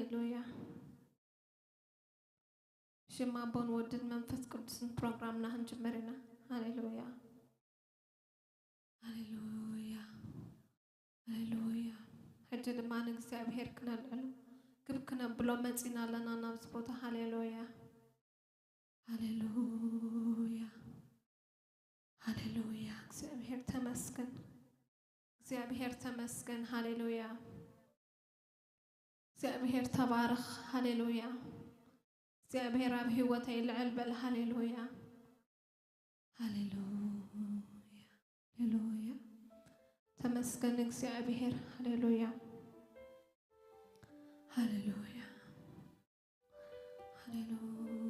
ሃሌሉያ። ሽም ኣቦን ወድን መንፈስ ቅዱስን ፕሮግራምና ክንጅምር ኢና። ሃሌሉያ፣ ሃሌሉያ፣ ሃሌሉያ። ሕጂ ድማ ንእግዚኣብሔር ክነልዕሎ ክብ ክነብሎ መጺና ኣለና ናብዚ ቦታ። ሃሌሉያ፣ ሃሌሉያ፣ ሃሌሉያ። እግዚኣብሔር ተመስገን፣ እግዚኣብሔር ተመስገን። ሃሌሉያ። እግዚኣብሔር ተባረኽ። ሃሌሉያ። እግዚኣብሔር ኣብ ህይወተይ ልዕል በል። ሃሌሉያ፣ ሃሌሉያ፣ ሃሌሉያ። ተመስገን እግዚኣብሔር። ሃሌሉያ፣ ሃሌሉያ፣ ሃሌሉያ፣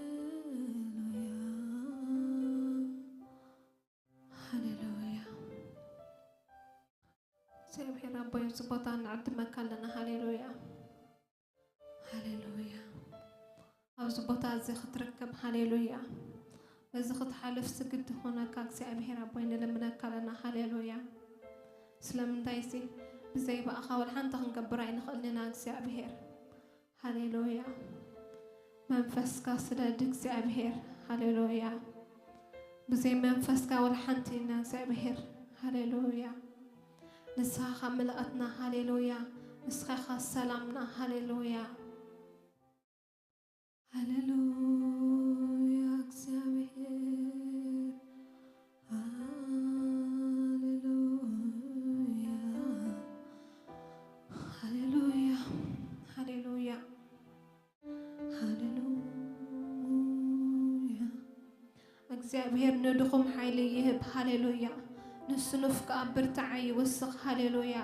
ሃሌሉያ፣ ሃሌሉያ። እግዚኣብሔር ኣቦይ፣ ኣብዚ ቦታ ንዕድመካ ኣለና። ሃሌሉያ፣ ሃሌሉያ። ኣብዚ ቦታ እዚ ክትርከብ፣ ሃሌሉያ፣ በዚ ክትሓልፍ ስግድ ኾነካ እግዚኣብሔር ኣቦይ ንልምነካ ኣለና። ሃሌሉያ። ስለምንታይሲ ብዘይ ብኣኻ ወላ ሓንቲ ክንገብር ኣይንኽእልን ኢና እግዚኣብሔር። ሃሌሉያ። መንፈስካ ስደድ እግዚኣብሔር። ሃሌሉያ። ብዘይ መንፈስካ ወላ ሓንቲ ኢና እግዚኣብሔር። ሃሌሉያ። ንስኻ ምልኣትና። ሃሌሉያ። ንስኻ ሰላምና። ሃሌሉያ፣ ሃሌሉያ። እግዚኣብሔር፣ ሃሌሉያ፣ ሃሌሉያ፣ ሃሌሉያ፣ ሃሌሉያ። እግዚኣብሔር ንድኹም ሓይሊ ይህብ። ሃሌሉያ። ንስኑፍ ከኣ ብርታዐ ይውስኽ። ሃሌሉያ።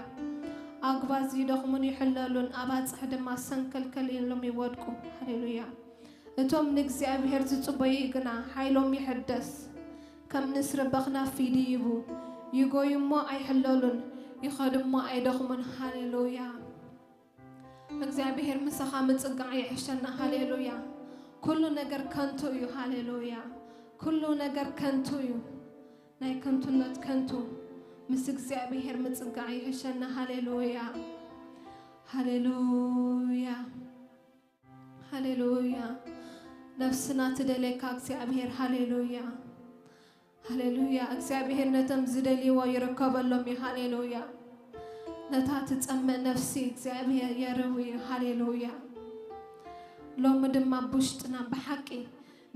ኣጉባዝ ይደኽሙን ይሕለሉን፣ ኣባጽሕ ድማ ሰንከልከል ኢሎም ይወድቁ። ሃሌሉያ። እቶም ንእግዚኣብሔር ዝጽበዩ ግና ሓይሎም ይሕደስ፣ ከም ንስሪ በኽናፍ ይድይቡ፣ ይጎዩ እሞ ኣይሕለሉን፣ ይኸዱ እሞ ኣይደኽሙን። ሃሌሉያ። እግዚኣብሔር ምሳኻ ምጽጋዕ ይሕሸና። ሃሌሉያ። ኩሉ ነገር ከንቱ እዩ። ሃሌሉያ። ኩሉ ነገር ከንቱ እዩ። ናይ ከንቱነት ከንቱ። ምስ እግዚኣብሔር ምጽጋዕ ይሕሸና። ሃሌሉያ። ሃሌሉያ። ሃሌሉያ። ነፍስና ትደልየካ እግዚኣብሔር። ሃሌሉያ። ሃሌሉያ። እግዚኣብሔር ነቶም ዝደልይዎ ይርከበሎም እዩ። ሃሌሉያ። ነታ ትጸምእ ነፍሲ እግዚኣብሔር የርዊ እዩ። ሃሌሉያ። ሎሚ ድማ ብውሽጥና ብሓቂ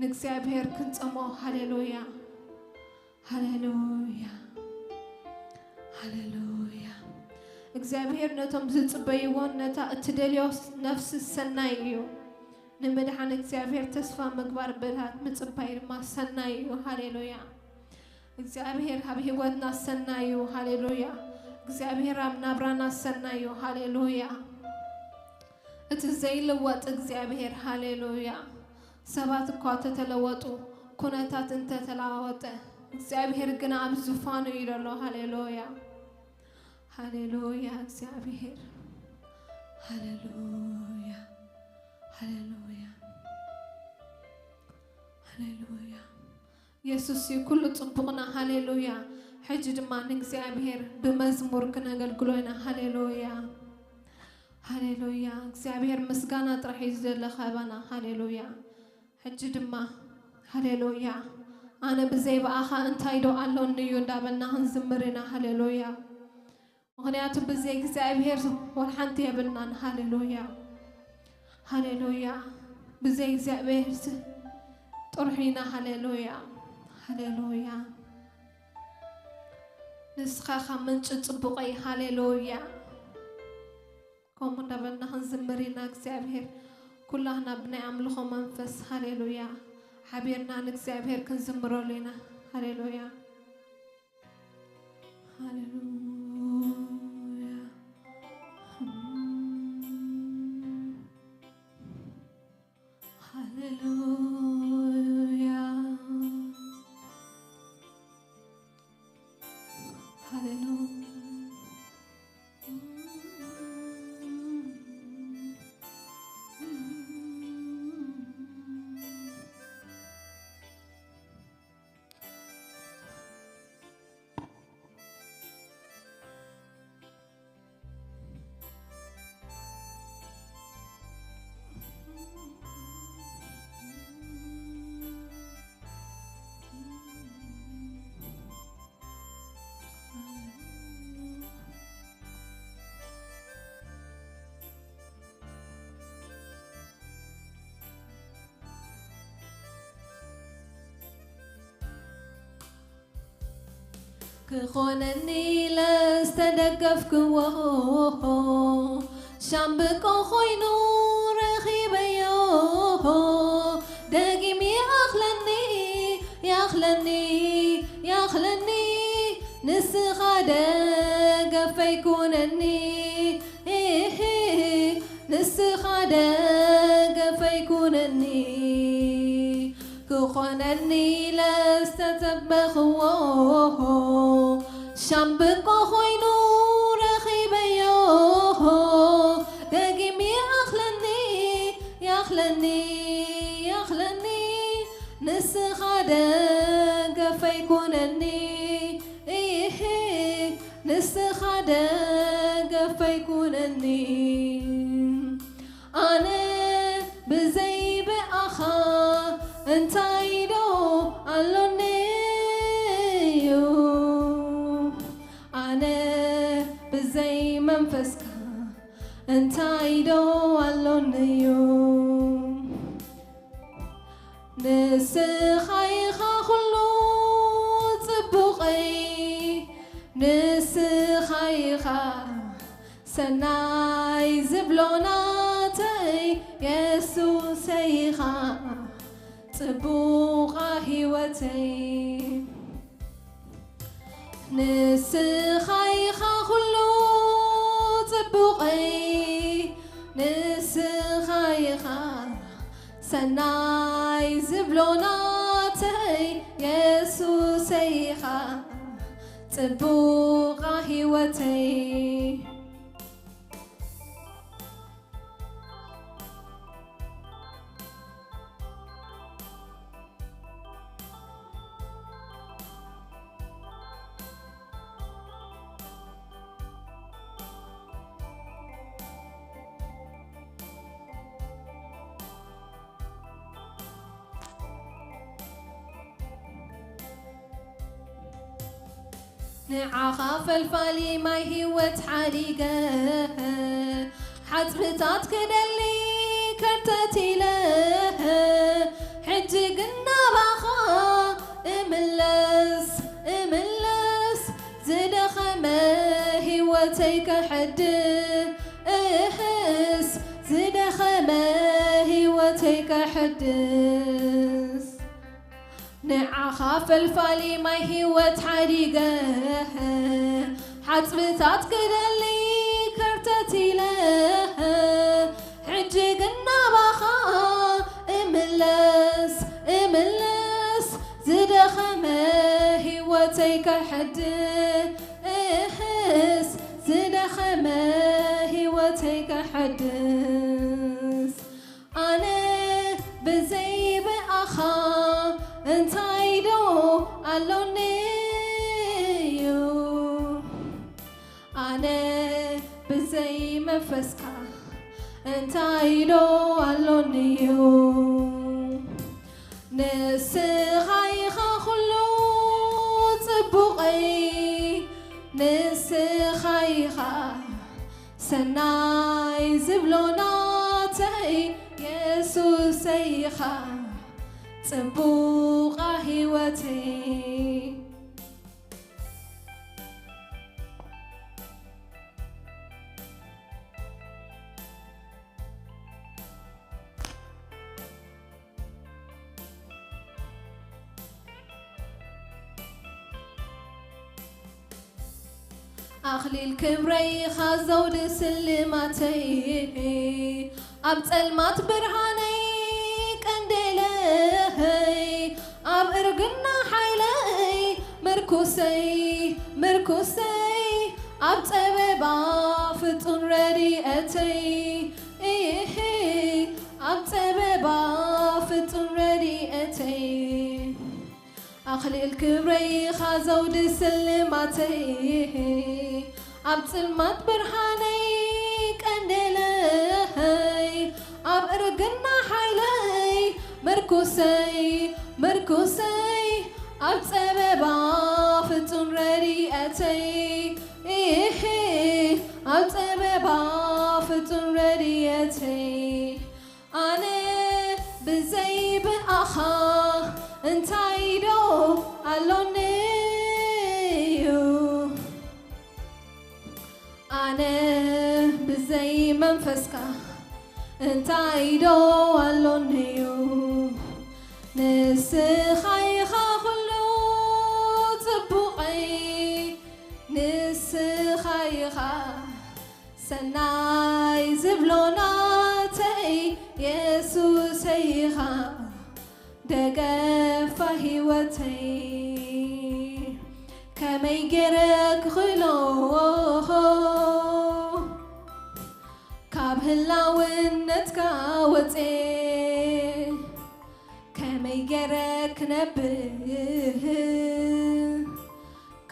ንእግዚኣብሔር ክንጸምኦ። ሃሌሉያ። ሃሌሉያ። ሃሌሉያ። እግዚኣብሔር ነቶም ዝጽበይዎን ነታ እትደልዮ ነፍሲ ሰናይ እዩ። ንምድሓን እግዚኣብሔር ተስፋ ምግባር ብልሃት ምጽባይ ድማ ሰናይ እዩ። ሃሌሉያ። እግዚኣብሔር ኣብ ህይወትና ሰናይ እዩ። ሃሌሉያ። እግዚኣብሔር ኣብ ናብራና ሰናይ እዩ። ሃሌሉያ። እቲ ዘይልወጥ እግዚኣብሔር። ሃሌሉያ። ሰባት እኳ ተተለወጡ፣ ኩነታት እንተተለዋወጠ፣ እግዚኣብሔር ግና ኣብ ዙፋኑ እዩ ዘሎ። ሃሌሉያ። ሃሌሉያ። እግዚኣብሔር። ሃሌሉያ። ሃሌሉያ። ሃሌሉያ። የሱስ እዩ ኩሉ ጽቡቕና። ሃሌሉያ። ሕጂ ድማ ንእግዚኣብሔር ብመዝሙር ክነገልግሎ ኢና። ሃሌሉያ። ሃሌሉያ። እግዚኣብሔር ምስጋና ጥራሕ እዩ ዝደሊ ካባና። ሃሌሉያ። ሕጂ ድማ ሃሌሉያ። ኣነ ብዘይ ብኣኻ እንታይ ዶ ኣሎኒ እዩ እንዳበልና ክንዝምር ኢና። ሃሌሉያ። ምኽንያቱ ብዘይ እግዚኣብሔር ወላ ሓንቲ የብልናን። ሃሌሉያ። ሃሌሉያ። ብዘይ እግዚኣብሔር ጥርሑ ኢና። ሃሌሉያ። ሃሌሉያ። ንስኻ ካብ ምንጪ ጽቡቐይ። ሃሌሉያ። ከምኡ እንዳበልና ክንዝምር ኢና። እግዚኣብሔር ኩላህና ብናይ ኣምልኾ መንፈስ። ሃሌሉያ። ሓቢርና ንእግዚኣብሔር ክንዝምረሉ ኢና። ሃሌሉያ። ሃሌሉያ። ሃሌሉያ። ሃሌሉያ። ክኾነኒ ኢለ ዝተደገፍክዎ ሻምብቆ ኮይኑ ረኺበዮ። ደጊም ይኣኽለኒ፣ ይኣኽለኒ፣ ይኣኽለኒ፣ ንስኻ ደገፈይ ኩነኒ። ኢሂ፣ ንስኻ ደገፈይ ኩነኒ። ክኾነኒ ኢለ ዝተጸበኽዎ ሻምብቆ ኮይኑ ረኺበዮ። ደጊም ይኣኽለኒ፣ ይኣኽለኒ፣ ይኣኽለኒ፣ ንስኻ ደገፈይ ኩነኒ። ኢሂ፣ ንስኻ ደገፈይ ኩነኒ። ኣነ ብዘይ ብኣኻ እንታይ ዶ ኣሎኒ እዩ? ኣነ ብዘይ መንፈስካ እንታይ ዶ ኣሎኒ እዩ? ንስኻ ኢኻ ኩሉ ጽቡቐይ፣ ንስኻ ኢኻ ሰናይ ዝብሎ ናተይ፣ የሱሰይ ኢኻ ጽቡቓ ህይወተይ። ንስኻ ኢኻ ኩሉ ጽቡቐይ፣ ንስኻ ኢኻ ሰናይ ዝብሎ ናተይ፣ የሱሰይ ኢኻ ጽቡቓ ህይወተይ። ንዓኻ ፈልፋሊ ማይ ህይወት ሓዲገ፣ ሓጽብታት ክደሊ ከርተት ኢለ፣ ሕጂ ግን ናባኻ እምለስ፣ እምለስ፣ ዝደኸመ ህይወተይ ከሕድስ፣ ዝደኸመ ህይወተይ ከሕድስ። ንዓኻ ፈልፋሊ ማይ ህይወት ሓዲገ፣ ሓጽብታት ክደሊ ከርተት ኢለ፣ ሕጂ ግን ናባኻ እምለስ፣ እምለስ፣ ዝደኸመ ህይወተይ ከሕድስ፣ ዝደኸመ ህይወተይ ከሕድስ። ኣነ ብዘይ ብኣኻ እንታይ ዶ ኣሎኒ እዩ? ኣነ ብዘይ መንፈስካ እንታይ ዶ ኣሎኒ እዩ? ንስኻ ኢኻ ኩሉ ጽቡቐይ፣ ንስኻ ኢኻ ሰናይ ዝብሎ ናተይ፣ የሱሰይ ኢኻ ጽቡቓ ህይወተይ። ኣኽሊል ክብረይ ኢኻ ዘውዲ ስልማተይ፣ ኣብ ጸልማት ብርሃነይ ቀንዴለይ፣ ኣብ እርግና ሓይለይ ምርኩሰይ፣ ምርኩሰይ፣ ኣብ ጸበባ ፍጹም ረድኤተይ፣ ኢሂ፣ ኣብ ጸበባ ፍጹም ረድኤተይ። ኣኽሊል ክብረይ ኢኻ ዘውዲ ስልማተይ፣ ኣብ ጽልማት ብርሃነይ ቀንዴለይ፣ ኣብ እርግና ሓይለይ ምርኩሰይ፣ ምርኩሰይ፣ ኣብ ጸበባ ፍጹም ረድኤተይ፣ ኢሂ፣ ኣብ ጸበባ ፍጹም ረድኤተይ። ኣነ ብዘይ ብኣኻ እንታይ ዶ ኣሎኒ እዩ? ዘይመንፈስካ እንታይ ዶ ኣሎኒ'ዩ? ንስኻ ኢኻ ኩሉ ጽቡቐይ፣ ንስኻ ኢኻ ሰናይ ዝብሎ ናተይ፣ የሱሰይ ኢኻ ደገፋ ህይወተይ። ከመይ ገይረ ክኽእሎ ካብ ህላውነትካ ወጼ? ከመይ ገይረ ክነብር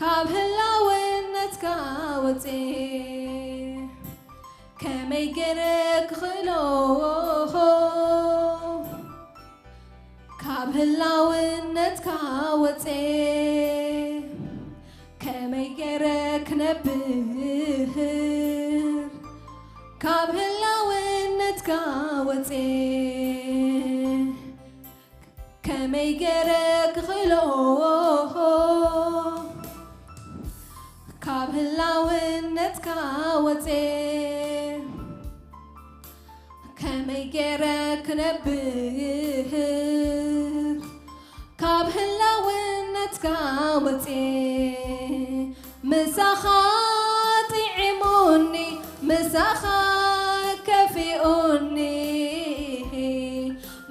ካብ ህላውነትካ ወጼ? ከመይ ገይረ ክኽእሎ ካብ ህላውነትካ ወጼ? ከመይ ገይረ ክነብር ካብ ህላውነትካ ወጼ? ከመይ ገይረ ክኽእሎ ካብ ህላውነትካ ወጼ? ከመይ ገይረ ክነብር ካብ ህላውነትካ ወጼ? ምሳኻ ጥዒሙኒ፣ ምሳኻ ከፊኡኒ፣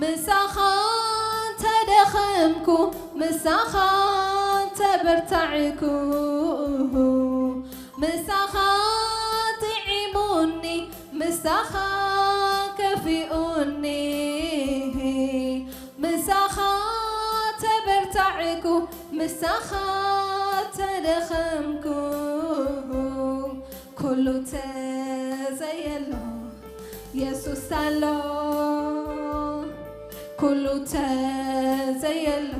ምሳኻ ተደኸምኩ፣ ምሳኻ ተበርታዕኩ። ምሳኻ ጥዒሙኒ፣ ምሳኻ ከፊኡኒ፣ ምሳኻ ተበርታዕኩ፣ ምሳኻ ተደኸምኩ። ኩሉ ተዘየሎ የሱስ ኣሎ፣ ኩሉ ተዘየሎ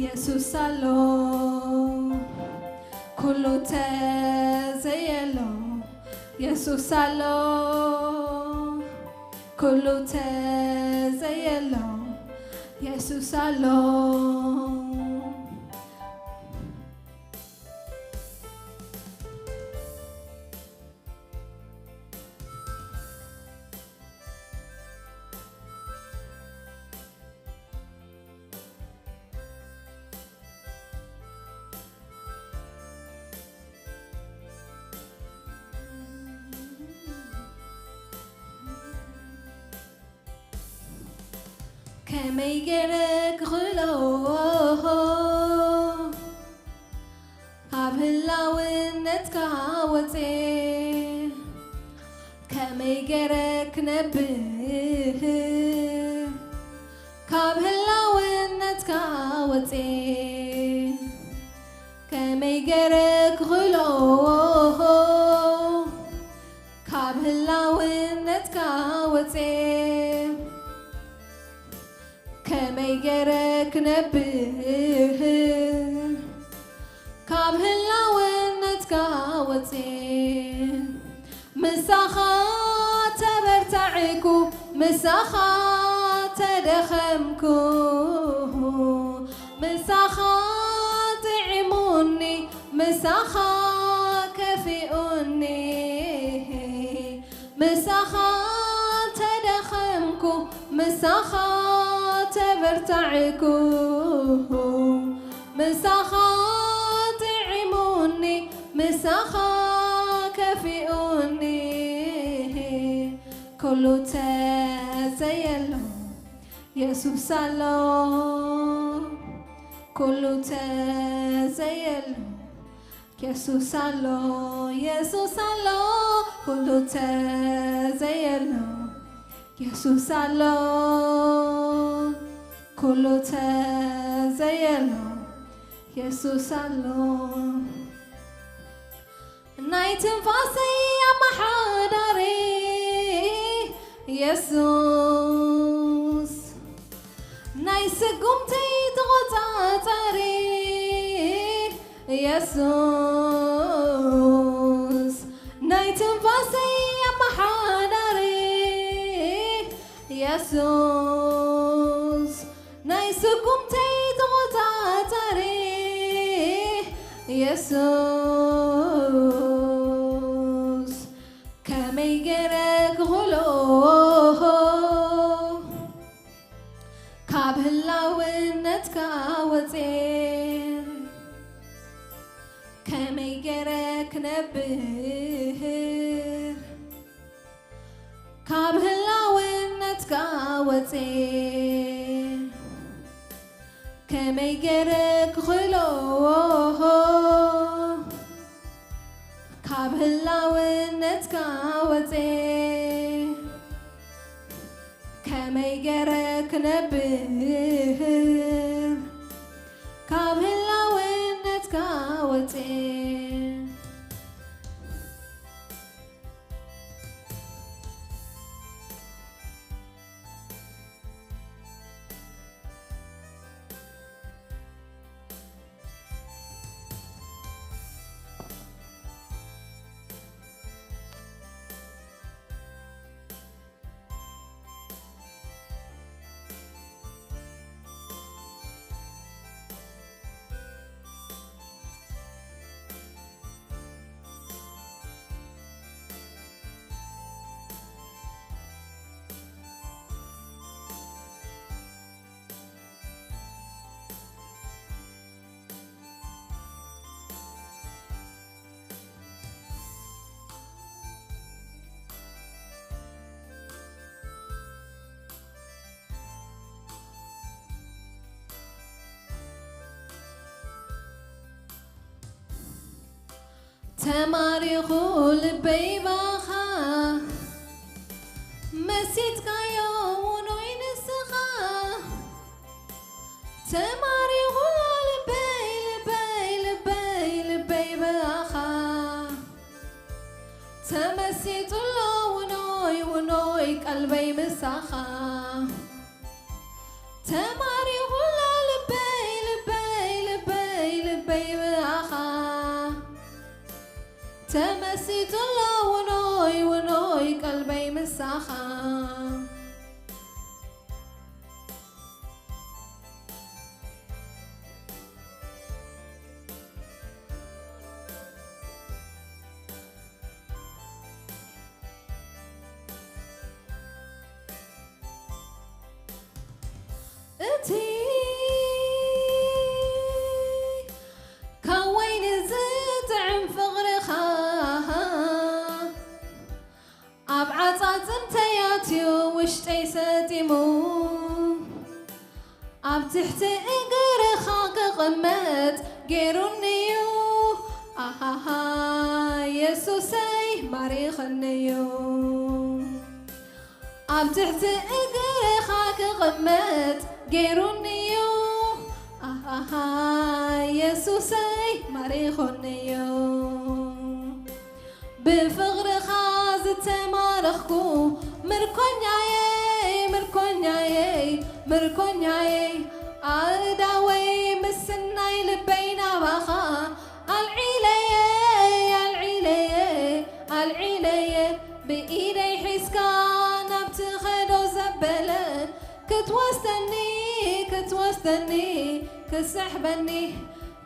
የሱስ ኣሎ፣ ኩሉ ተዘየሎ የሱስ ኣሎ፣ ኩሉ ተዘየሎ የሱስ ኣሎ። ከመይ ገይረ ክኽእሎ ካብ ህላውነትካ ወጼ? ከመይ ገይረ ክነብር ካብ ህላውነትካ ወጼ? ከመይ ገይረ ክኽእሎ ካብ ህላውነትካ ወጼ? ከመይ ገይረ ክነብር ካብ ህላውነትካ ወጼ? ምሳኻ ተበርታዕኩ፣ ምሳኻ ተደኸምኩ፣ ምሳኻ ጥዒሙኒ፣ ምሳኻ ከፊኡኒ፣ ምሳኻ ተደኸምኩ፣ ምሳኻ ተበርታዕኩ፣ ምሳኻ ጥዒሙኒ፣ ምሳኻ ከፊኡኒ፣ ኩሉ ተዘየሎ የሱስ ኣሎ፣ ኩሉ ተዘየሎ የሱስ ኣሎ፣ የሱስ ኣሎ፣ ኩሉ ተዘየሎ የሱስ ኣሎ፣ ኩሉ ተዘየሎ የሱስ ኣሎ። ናይ ትንፋሰይ ኣመሓዳሪ የሱስ፣ ናይ ስጉምተይ ተቖጻጻሪ የሱስ፣ ናይ ትንፋሰይ ኣመሓዳሪ የሱስ፣ ናይ ስጉምተይ ተቖጻጻሪ የሱስ፣ ከመይ ከመይ ገይረ ክነብር ካብ ህላውነትካ ወፅየ? ከመይ ገይረ ክኽእሎ ካብ ህላውነትካ ወፅየ? ከመይ ገይረ ክነብር ካብ ህላውነትካ ወፅየ? ተማሪኹ ልበይ ባኻ፣ መሲጥካዮ ውኖይ ንስኻ። ተማሪኹ ልበይ፣ ልበይ፣ ልበይ፣ ልበይ ብኣኻ። ተመሲጡሎ ውኖይ፣ ውኖይ ቀልበይ ምሳኻ። ተማሪኹሎ ልበይ፣ ልበይ፣ ልበይ፣ ልበይ ብኣኻ። ተመሲጡሎ ውኖይ፣ ውኖይ ቀልበይ ምሳኻ። እቲ ካብ ወይኒ ዝጥዕም ፍቕርኻ ኣብ ዓጻጽምተይ ኣትዩ ውሽጠይ ሰጢሙ፣ ኣብ ትሕቲ እግርኻ ክቕመጥ ገይሩኒ'ዩ። ኣሃሃ፣ የሱሰይ ማሪኸኒ'ዩ። ኣብ ትሕቲ እግርኻ ክቕመጥ ገይሩኒ'ዩ። ኣሃሃ፣ የሱሰይ ማሪኹኒ'ዩ። ብፍቕርኻ ዝተማረኽኩ ምርኮኛየይ፣ ምርኮኛየይ፣ ምርኮኛየይ፣ ኣእዳወይ ምስናይ ልበይ ናባኻ ኣልዒለየ፣ ኣልዒለየ፣ ኣልዒለየ፣ ብኢደይ ሒዝካ ናብ ትኸዶ ዘበለ ክትወስደኒ፣ ክትወስደኒ፣ ክስሕበኒ፣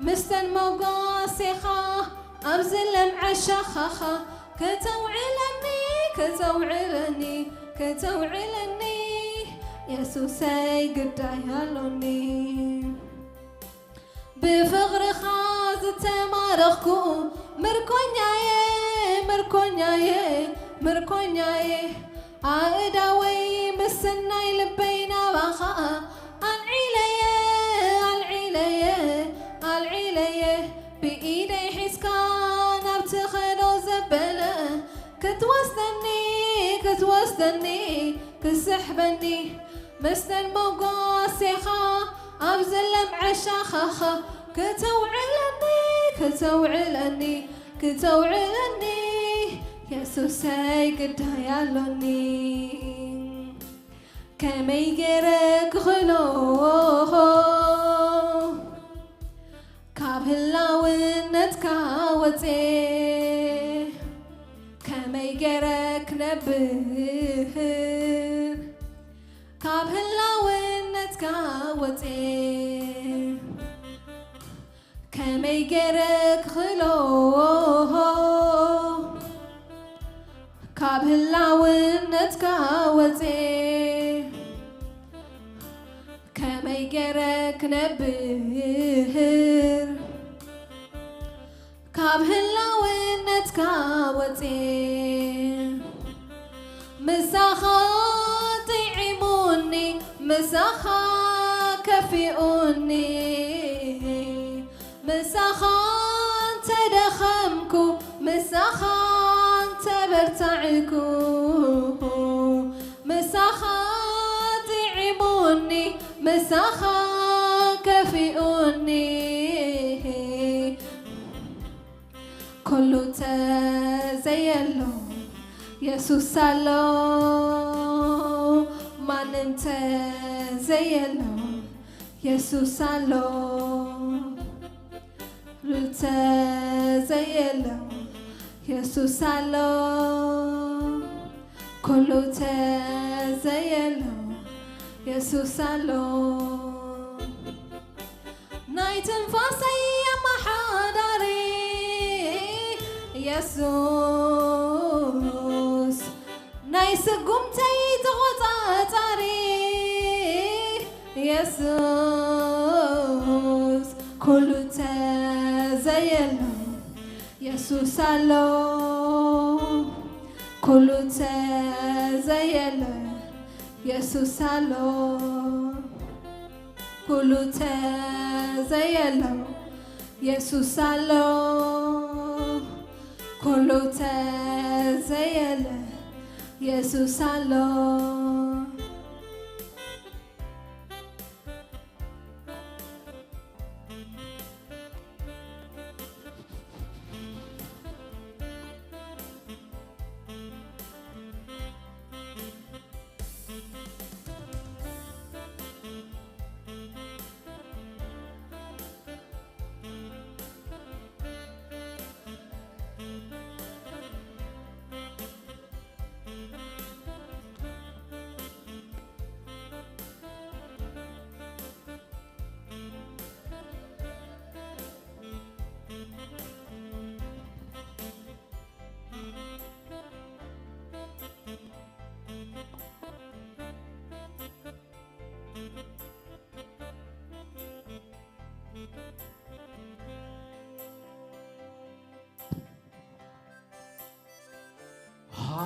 ምስተን መጓሴኻ ኣብዚ ለምዐ ሻኻኻ ከተውዕለኒ፣ ከተውዕለኒ፣ ከተውዕለኒ፣ የሱሰይ ግዳይ ኣሎኒ። ብፍቕርኻ ዝተማረኽኩ ምርኮኛየ፣ ምርኮኛየ፣ ምርኮኛየ፣ ኣእዳወይ ምስናይ ልበይ ናባኻ ኣልዒለየ፣ ኣልዒለየ፣ ኣልዒለየ፣ ብኢደይ ሒዝካ ናብ ትኸዶ ዘበለ ክትወስደኒ፣ ክትወስደኒ፣ ክስሕበኒ፣ ምስተን መጓሴኻ ኣብ ዝለምዐ ሻኻኻ ከተውዕለኒ፣ ከተውዕለኒ፣ ከተውዕለኒ፣ የሱሰይ ግዳይ ኣሎኒ። ከመይ ገይረ ክኽእሎ ካብ ህላውነትካ ወፅየ? ከመይ ገይረ ክነብር ካብ ህላውነትካ ወፅየ? ከመይ ገይረ ክኽእሎ ካብ ህላውነትካ ወፅየ? ከመይ ገይረ ክነብር ካብ ህላውነትካ ወፅየ ምሳኻ ጥዒሙኒ፣ ምሳኻ ከፊኡኒ፣ ምሳኻ እንተደኸምኩ፣ ምሳኻ እንተበርታዕኩ፣ ምሳኻ ጥዒሙኒ፣ ምሳኻ ከፊኡኒ። ኩሉ ተዘየሎ የሱስ ኣሎ፣ ማንም ተዘየሎ የሱስ ኣሎ። ኩሉ ተዘየሎ የሱስ ኣሎ፣ ኩሉ ተዘየሎ የሱስ ኣሎ። ናይ ትንፋሰይ ኣመሓዳሪ የሱስ፣ ናይ ስጉምተይ ተቖጻጻሪ የሱስ፣ ኩሉ ተዘየሎ የሱስ ኣሎ፣ ኩሉ ተዘየሎ የሱስ ኣሎ። ኩሉ ተዘየሎ የሱስ ኣሎ፣ ኩሉ ተዘየሎ የሱስ ኣሎ።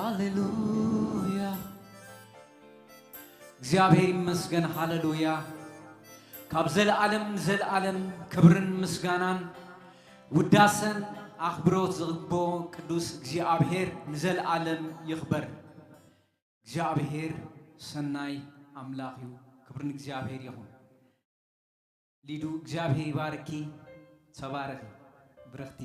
ሃሌሉያ። እግዚኣብሔር ይመስገን። ሃሌሉያ። ካብ ዘለዓለም ንዘለዓለም ክብርን ምስጋናን ውዳሰን ኣኽብሮት ዝግብኦ ቅዱስ እግዚኣብሔር ንዘለዓለም ይኽበር። እግዚኣብሔር ሰናይ ኣምላኽ እዩ። ክብሪ ንእግዚኣብሔር ይኹን። ሊዱ እግዚኣብሔር ይባርኪ። ተባረኺ ብርኽቲ።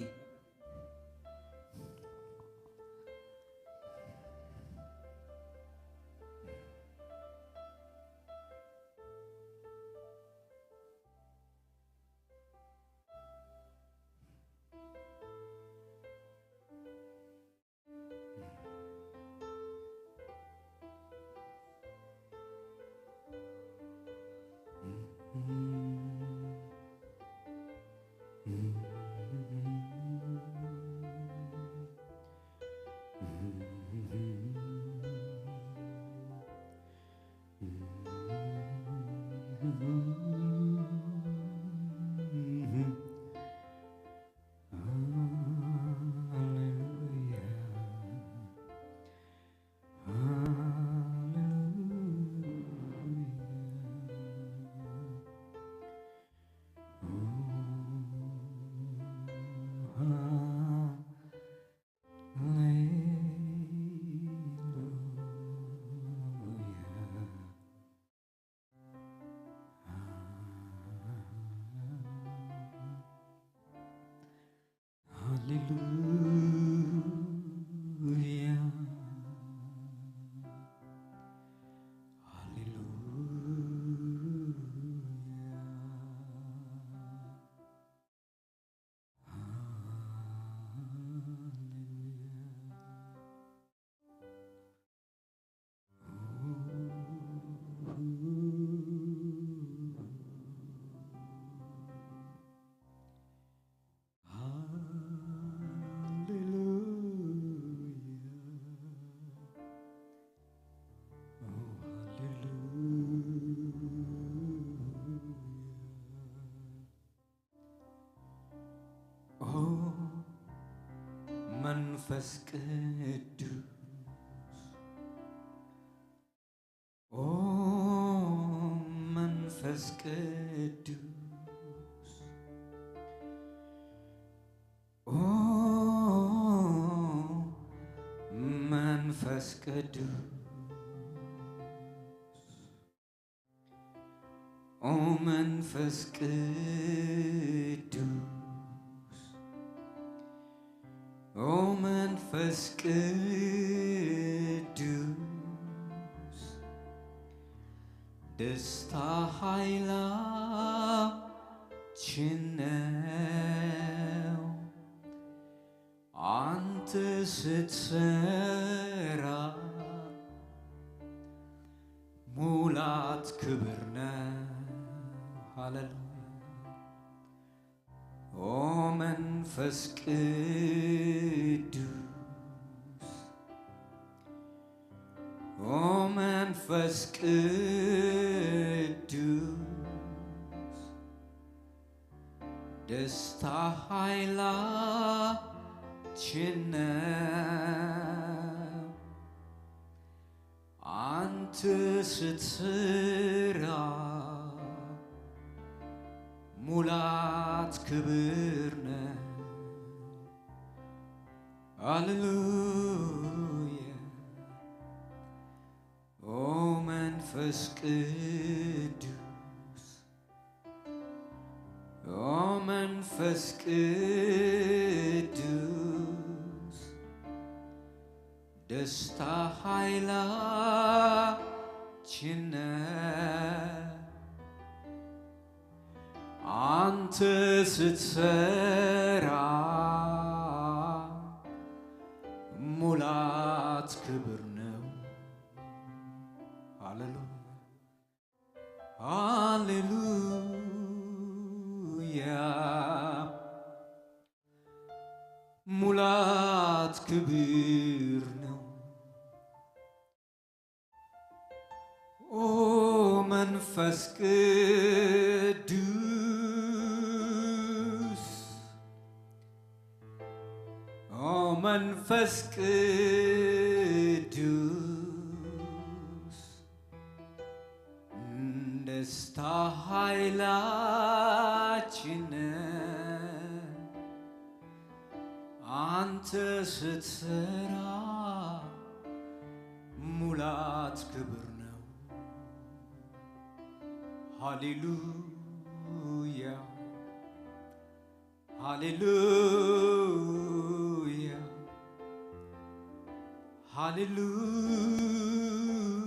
ሃሌሉያ፣ ሃሌሉያ፣ ሃሌሉያ። መንፈስ ቅዱስ፣ ኦ መንፈስ ቅዱስ፣ ኦ መንፈስ ቅዱስ፣ ኦ መንፈስ ቅዱስ፣ ኦ መንፈስ ቅዱስ፣ ደስታ ኃይላችን ነው። አንተ ስትሰራ ሙላት ክብር ነው። ሃሌሉያ። ኦ መንፈስ ቅዱስ፣ ኦ መንፈስ ቅዱስ፣ ደስታ ኃይላችን ነው። አንተ ስትሰራ ሙላት ክብር ነው። ሃሌሉያ። ኦ መንፈስ ቅዱስ፣ ኦ መንፈስ ቅዱስ፣ ደስታ ኃይላችን ነው። አንተ ስትሰራ ሙላት ክብር ነው። ሃሌሉያ፣ ሃሌሉያ። ሙላት ክብር ነው። ኦ መንፈስ ቅዱስ፣ ኦ መንፈስ ቅዱስ፣ ደስታ ኃይላችን አንተ ስትሰራ ሙላት ክብር ነው። ሃሌሉያ፣ ሃሌሉያ፣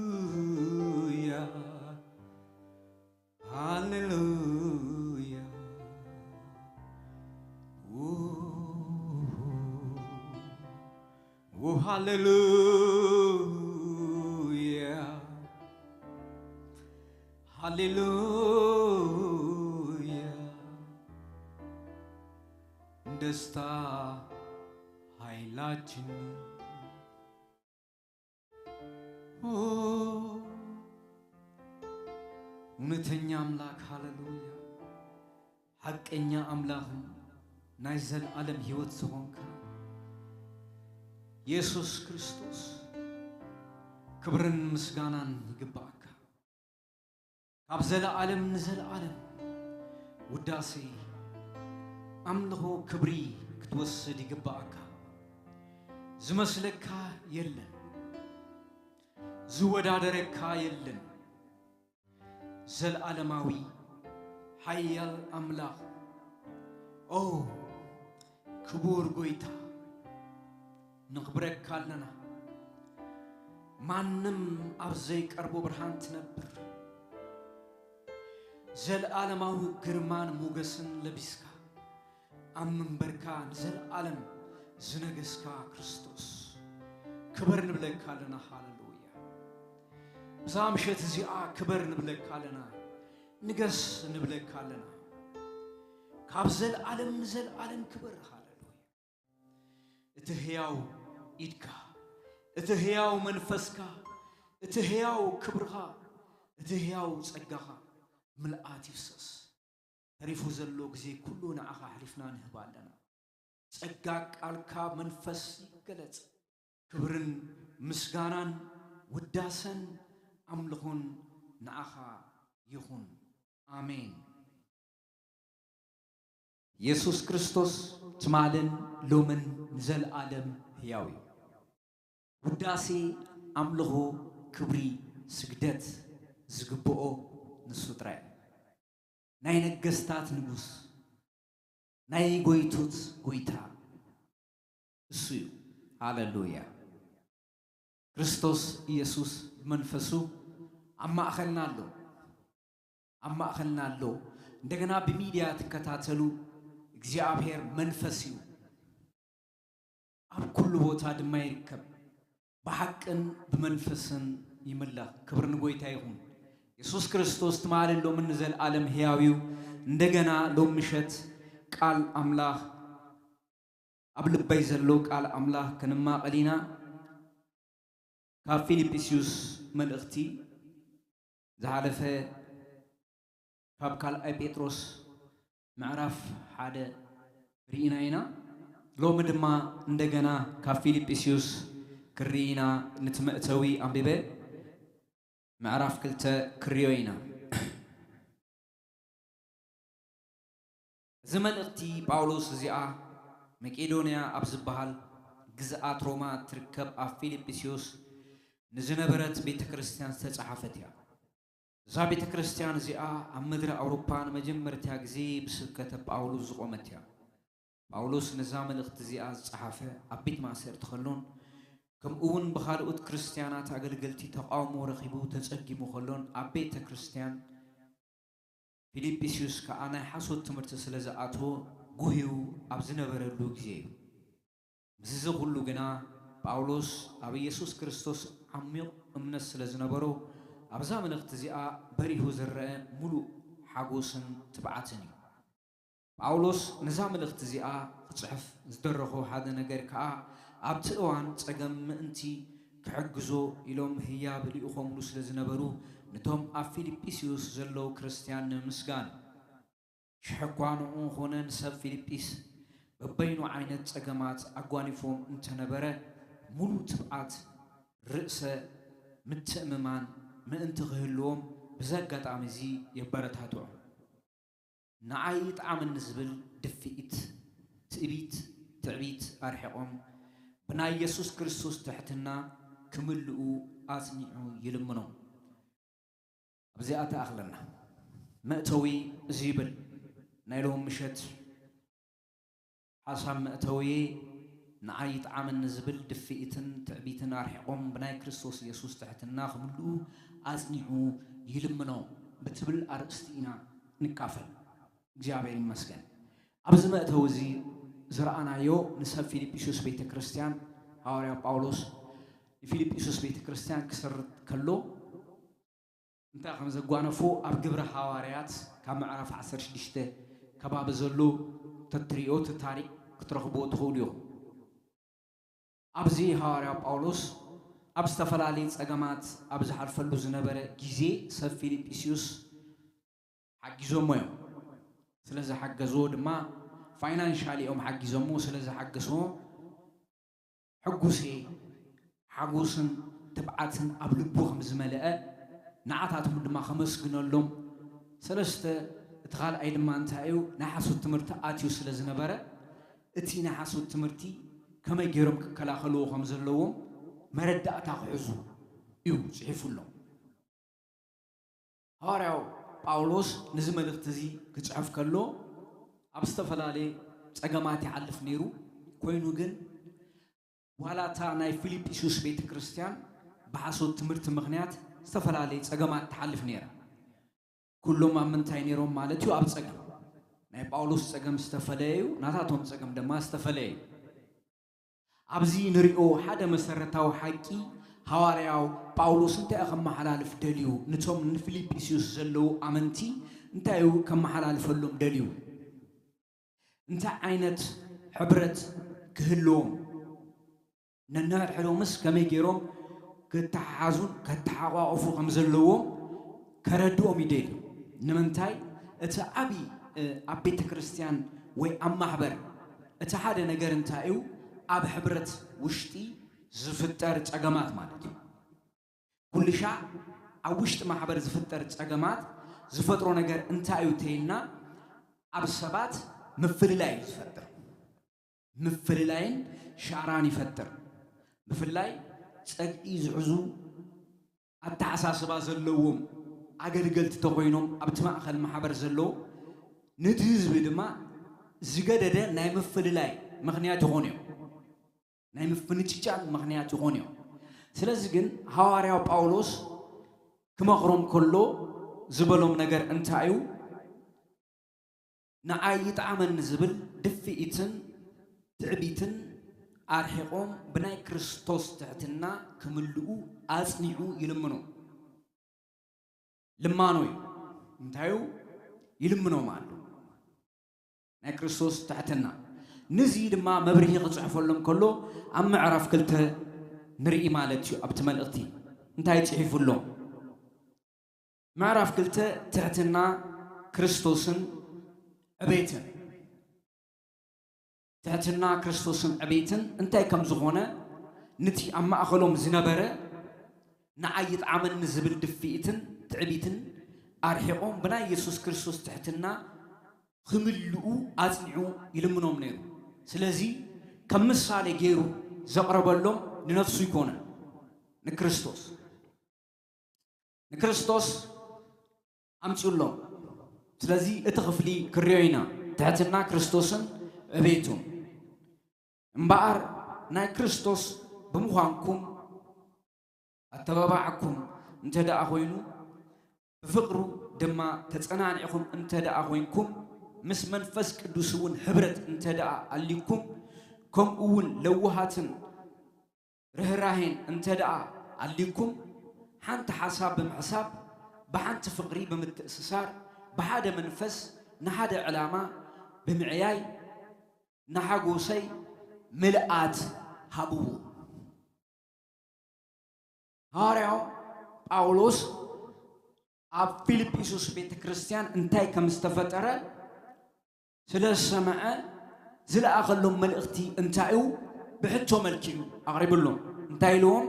ሃሌሉያ፣ ሃሌሉያ። ኦ፣ ኦ፣ ሃሌሉያ፣ ሃሌሉያ። ደስታ ኃይላችን። ኦ፣ እውነተኛ ኣምላኽ፣ ሃሌሉያ። ሓቀኛ ኣምላኽን ናይ ዘለኣለም ህይወት ዝኾንካ የሱስ ክርስቶስ፣ ክብርን ምስጋናን ይግባኣካ። ካብ ዘለኣለም ንዘለኣለም ውዳሴ፣ ኣምልኾ፣ ክብሪ ክትወስድ ይግባኣካ። ዝመስለካ የለን፣ ዝወዳደረካ የለን። ዘለኣለማዊ ሓያል ኣምላኽ፣ ኦ ክቡር ጐይታ፣ ነኽብረካ ኣለና። ማንም ኣብ ዘይቀርቦ ብርሃን ትነብር፣ ዘለኣለማዊ ግርማን ሞገስን ለቢስካ፣ ኣብ መንበርካ ንዘለኣለም ዝነገስካ ክርስቶስ፣ ክብር ንብለካ ኣለና። ሃሌሉያ። ብዛ ምሸት እዚኣ ክብር ንብለካ ኣለና፣ ንገስ ንብለካ ኣለና። ካብ ዘለኣለም ንዘለኣለም ክብር። ሃሌሉያ። እቲ ህያው ኢድካ፣ እቲ ህያው መንፈስካ፣ እቲ ህያው ክብርኻ፣ እቲ ህያው ጸጋኻ ምልኣት ይፍሰስ። ተሪፉ ዘሎ ግዜ ኩሉ ንዓኻ ኣሕሊፍና ንህብ ኣለና። ጸጋ ቃልካ መንፈስ ይገለጽ። ክብርን ምስጋናን ውዳሰን ኣምልኾን ንዓኻ ይኹን። ኣሜን። የሱስ ክርስቶስ ትማልን ሎምን ንዘለኣለም ህያው እዩ። ውዳሴ፣ ኣምልኾ፣ ክብሪ፣ ስግደት ዝግብኦ ንሱ ጥራይ እዩ። ናይ ነገስታት ንጉስ፣ ናይ ጎይቶት ጎይታ እሱ እዩ። ሃለሉያ። ክርስቶስ ኢየሱስ ብመንፈሱ ኣብ ማእኸልና ኣሎ። ኣብ ማእኸልና ኣሎ። እንደገና ብሚድያ ትከታተሉ፣ እግዚኣብሔር መንፈስ እዩ። ኣብ ኩሉ ቦታ ድማ ይርከብ። ብሓቅን ብመንፈስን ይምለኽ። ክብሪ ንጎይታ ይኹን። የሱስ ክርስቶስ ትማልን ሎምን ንዘለኣለም ህያው እዩ። እንደገና ሎም ምሸት ቃል ኣምላኽ ኣብ ልበይ ዘሎ ቃል ኣምላኽ ክንማቐል ኢና። ካብ ፊልጵስዩስ መልእኽቲ ዝሓለፈ ካብ ካልኣይ ጴጥሮስ ምዕራፍ ሓደ ርኢና ኢና። ሎሚ ድማ እንደገና ካብ ፊልጵስዩስ ክርኢ ኢና። ነቲ መእተዊ ኣንቢበ ምዕራፍ ክልተ ክርእዮ ኢና። እዚ መልእኽቲ ጳውሎስ እዚኣ መቄዶንያ ኣብ ዝበሃል ግዝኣት ሮማ እትርከብ ኣብ ፊልጵስዩስ ንዝነበረት ቤተ ክርስቲያን ዝተጻሕፈት እያ። እዛ ቤተ ክርስቲያን እዚኣ ኣብ ምድሪ ኣውሮፓ ንመጀመርታ ግዜ ብስብከተ ጳውሎስ ዝቖመት እያ። ጳውሎስ ነዛ መልእኽቲ እዚኣ ዝጸሓፈ ኣብ ቤት ማእሰርቲ ከሎን ከምኡ እውን ብኻልኦት ክርስትያናት ኣገልገልቲ ተቓውሞ ረኺቡ ተጸጊሙ ከሎን ኣብ ቤተ ክርስቲያን ፊልጵስዩስ ከኣ ናይ ሓሶት ትምህርቲ ስለ ዝኣተወ ጉህዩ ኣብ ዝነበረሉ ግዜ እዩ። ምስዚ ኩሉ ግና ጳውሎስ ኣብ ኢየሱስ ክርስቶስ ዓሚቕ እምነት ስለ ዝነበሮ ኣብዛ መልእኽቲ እዚኣ በሪሁ ዝረአ ምሉእ ሓጎስን ትብዓትን እዩ። ጳውሎስ ነዛ መልእኽቲ እዚኣ ክጽሕፍ ዝደረኾ ሓደ ነገር ከኣ ኣብቲ እዋን ጸገም ምእንቲ ክሕግዞ ኢሎም ህያብ ልኢኾምሉ ስለ ዝነበሩ ነቶም ኣብ ፊልጵስዩስ ዘለዉ ክርስትያን ንምምስጋን እዩ። ሽሕ እኳ ንዕኡ ኾነ ንሰብ ፊልጲስ በበይኑ ዓይነት ጸገማት ኣጓኒፎም እንተነበረ፣ ሙሉእ ትብዓት፣ ርእሰ ምትእምማን ምእንቲ ክህልዎም ብዚ ኣጋጣሚ እዚ የበረታትዖም። ንዓይ ይጥዓመኒ ዝብል ድፍኢት፣ ትዕቢት፣ ትዕቢት ኣርሒቖም ብናይ የሱስ ክርስቶስ ትሕትና ክምልኡ ኣጽኒዑ ይልምኖም። ኣብዚኣ ትኣኽለና። መእተዊ እዚ ይብል ናይ ሎም ምሸት ሓሳብ መእተዊ ንዓይ ይጥዓመኒ ዝብል ድፍኢትን ትዕቢትን ኣርሒቖም ብናይ ክርስቶስ የሱስ ትሕትና ክምልኡ ኣጽኒዑ ይልምኖም ብትብል ኣርእስቲ ኢና ንካፈል። እግዚኣብሔር ይመስገን። ኣብዚ መእተዊ እዚ ዝረኣናዮ ንሰብ ፊልጵስዩስ ቤተ ክርስቲያን ሃዋርያ ጳውሎስ ንፊልጵስዩስ ቤተ ክርስቲያን ክሰርት ከሎ እንታይ ከም ዘጓነፎ ኣብ ግብረ ሃዋርያት ካብ ምዕራፍ ዓሰርተ ሽዱሽተ ከባቢ ዘሎ ተትሪኦ እቲ ታሪክ ክትረኽብዎ ትኽእሉ ኢኹም። ኣብዚ ሃዋርያ ጳውሎስ ኣብ ዝተፈላለዩ ጸገማት ኣብ ዝሓልፈሉ ዝነበረ ግዜ ሰብ ፊልጵስዩስ ሓጊዞሞ እዮም። ስለ ዝሓገዝዎ ድማ ፋይናንሻሊ እዮም ሓጊዞሞ። ስለ ዝሓገዝዎ ሕጉስ እየ፣ ሓጎስን ትብዓትን ኣብ ልቡ ከም ዝመልአ ንዓታቶም ድማ ከመስግነሎም። ሰለስተ፣ እቲ ካልኣይ ድማ እንታይ እዩ? ናይ ሓሶት ትምህርቲ ኣትዩ ስለ ዝነበረ እቲ ናይ ሓሶት ትምህርቲ ከመይ ገይሮም ክከላኸልዎ ከም ዘለዎም መረዳእታ ክሕዙ እዩ ጽሒፉሎም። ሃዋርያው ጳውሎስ ነዚ መልእኽቲ እዚ ክጽሕፍ ከሎ ኣብ ዝተፈላለየ ጸገማት ይሓልፍ ነይሩ። ኮይኑ ግን ዋላ እታ ናይ ፊልጵስዩስ ቤተ ክርስቲያን ብሓሶት ትምህርቲ ምኽንያት ዝተፈላለየ ጸገማት ትሓልፍ ነይራ። ኩሎም ኣብ ምንታይ ነይሮም ማለት እዩ? ኣብ ጸገም። ናይ ጳውሎስ ጸገም ዝተፈለየ እዩ፣ ናታቶም ጸገም ድማ ዝተፈለየ እዩ። ኣብዚ ንሪኦ ሓደ መሰረታዊ ሓቂ ሃዋርያው ጳውሎስ እንታይ እዩ ከመሓላልፍ ደልዩ? ንቶም ንፊልጵስዩስ ዘለዉ ኣመንቲ እንታይ እዩ ከመሓላልፈሎም ደልዩ? እንታይ ዓይነት ሕብረት ክህልዎም? ነንሕድሕዶምስ ከመይ ገይሮም ክተሓሓዙን ከተሓቋቑፉ ከም ዘለዎም ከረድኦም ይደልዩ። ንምንታይ? እቲ ዓብዪ፣ እ፣ ኣብ ቤተ ክርስቲያን ወይ ኣብ ማሕበር እቲ ሓደ ነገር እንታይ እዩ? ኣብ ሕብረት ውሽጢ ዝፍጠር ጸገማት ማለት እዩ። ኩልሻዕ ኣብ ውሽጢ ማሕበር ዝፍጠር ጸገማት ዝፈጥሮ ነገር እንታይ እዩ ተይልና፣ ኣብ ሰባት ምፍልላይ እዩ ዝፈጥር። ምፍልላይን ሻራን ይፈጥር። ብፍላይ ጸግዒ ዝሕዙ ኣተሓሳስባ ዘለዎም ኣገልገልቲ ተኾይኖም ኣብቲ ማእኸል ማሕበር ዘለዉ፣ ነቲ ህዝቢ ድማ ዝገደደ ናይ ምፍልላይ ምኽንያት ይኾኑ እዮም። ናይ ምፍንጭጫል ምኽንያት ይኾኑ እዮም። ስለዚ ግን ሃዋርያው ጳውሎስ ክመኽሮም ከሎ ዝበሎም ነገር እንታይ እዩ? ንዓይ ይጥዓመኒ ዝብል ድፍኢትን ትዕቢትን ኣርሒቖም ብናይ ክርስቶስ ትሕትና ክምልኡ ኣጽኒዑ ይልምኖ። ልማኖ እዩ። እንታይ እዩ? ይልምኖም ኣሎ። ናይ ክርስቶስ ትሕትና። ንዚ ድማ መብርሂ ክጽሕፈሎም ከሎ ኣብ ምዕራፍ ክልተ ንርኢ ማለት እዩ። ኣብቲ መልእኽቲ እንታይ ጽሒፉሎም? ምዕራፍ ክልተ ትሕትና ክርስቶስን ዕቤትን። ትሕትና ክርስቶስን ዕቤትን እንታይ ከም ዝኾነ፣ ነቲ ኣብ ማእከሎም ዝነበረ ንዓይ ይጥዓመኒ ዝብል ድፍኢትን ትዕቢትን ኣርሒቖም ብናይ የሱስ ክርስቶስ ትሕትና ክምልኡ ኣጽኒዑ ይልምኖም ነይሩ። ስለዚ ከም ምሳሌ ገይሩ ዘቕረበሎም ንነፍሱ ኣይኮነን፣ ንክርስቶስ። ንክርስቶስ ኣምጽኡሎም። ስለዚ እቲ ክፍሊ ክርዮ ኢና፣ ትሕትና ክርስቶስን ዕቤቱን። እምበኣር ናይ ክርስቶስ ብምዃንኩም ኣተባባዓኩም እንተ ደኣ ኾይኑ፣ ብፍቕሩ ድማ ተጸናኒዕኹም እንተ ደኣ ኾይንኩም፣ ምስ መንፈስ ቅዱስ እውን ሕብረት እንተ ደኣ ኣልዩኩም፣ ከምኡ እውን ለውሃትን ርህራሄን እንተ ደኣ ኣልዩኩም፣ ሓንቲ ሓሳብ ብምሕሳብ፣ ብሓንቲ ፍቕሪ ብምትእስሳር፣ ብሓደ መንፈስ ንሓደ ዕላማ ብምዕያይ፣ ንሓጎሰይ ምልኣት ሃብዎ። ሃዋርያው ጳውሎስ ኣብ ፊልጵስዩስ ቤተ ክርስቲያን እንታይ ከም ዝተፈጠረ ስለ ዝሰምዐ፣ ዝለኣኸሎም መልእኽቲ እንታይ እዩ? ብሕቶ መልክዑ ኣቕሪብሎም። እንታይ ኢልዎም?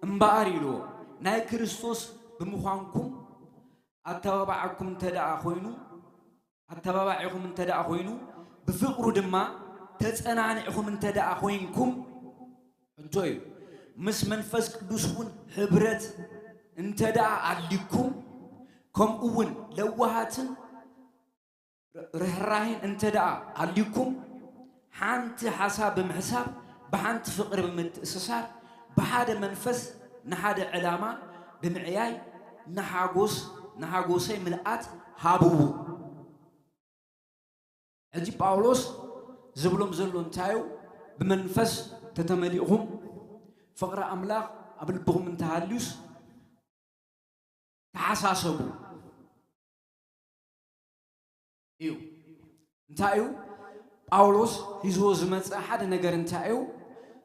እምበኣር ኢልዎም፣ ናይ ክርስቶስ ብምዃንኩም ኣተባባዓኩም እንተ ደኣ ኾይኑ፣ ኣተባባዒኹም እንተ ደኣ ኾይኑ፣ ብፍቕሩ ድማ ተጸናኒዕኹም እንተ ደኣ ኾይንኩም፣ ሕቶ እዩ። ምስ መንፈስ ቅዱስ እውን ሕብረት እንተ ደኣ ኣልዩኩም፣ ከምኡ እውን ለዋሃትን ርህራሄን እንተ ደኣ ኣልዩኩም፣ ሓንቲ ሓሳብ ብምሕሳብ፣ ብሓንቲ ፍቕሪ ብምትእስሳር፣ ብሓደ መንፈስ ንሓደ ዕላማ ብምዕያይ፣ ንሓጎስ፣ ንሓጎሰይ ምልኣት ሃብዎ። ሕጂ ጳውሎስ ዝብሎም ዘሎ እንታይ እዩ? ብመንፈስ ተተመሊእኹም፣ ፍቕሪ ኣምላኽ ኣብ ልብኹም እንተሃልዩስ፣ ተሓሳሰቡ እዩ። እንታይ እዩ? ጳውሎስ ሒዝዎ ዝመጸ ሓደ ነገር እንታይ እዩ?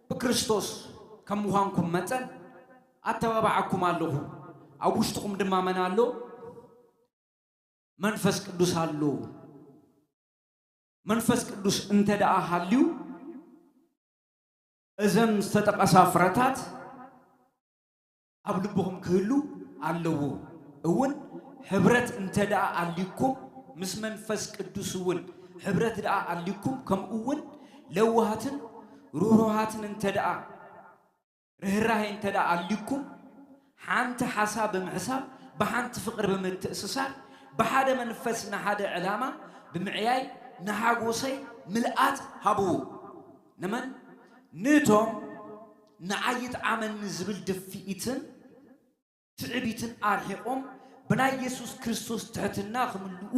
ብክርስቶስ ከም ምዃንኩም መጠን ኣተባባዓኩም ኣለኹ። ኣብ ውሽጥኹም ድማ መን ኣሎ? መንፈስ ቅዱስ ኣሎ። መንፈስ ቅዱስ እንተ ደኣ ሃልዩ፣ እዘን ዝተጠቐሳ ፍረታት ኣብ ልብኹም ክህሉ ኣለዎ። እውን ሕብረት እንተ ደኣ ኣልዩኩም፣ ምስ መንፈስ ቅዱስ እውን ሕብረት ደኣ ኣልዩኩም፣ ከምኡ እውን ለዋሃትን ርህሩሃትን እንተ ደኣ፣ ርህራሄ እንተ ደኣ ኣልዩኩም፣ ሓንቲ ሓሳብ ብምሕሳብ፣ ብሓንቲ ፍቕሪ ብምትእስሳር፣ ብሓደ መንፈስ ንሓደ ዕላማ ብምዕያይ፣ ንሓጎሰይ ምልኣት ሃብዎ። ንመን? ንቶም ንዓይ ይጥዓመኒ ዝብል ድፍኢትን ትዕቢትን ኣርሒቖም፣ ብናይ የሱስ ክርስቶስ ትሕትና ክምልኡ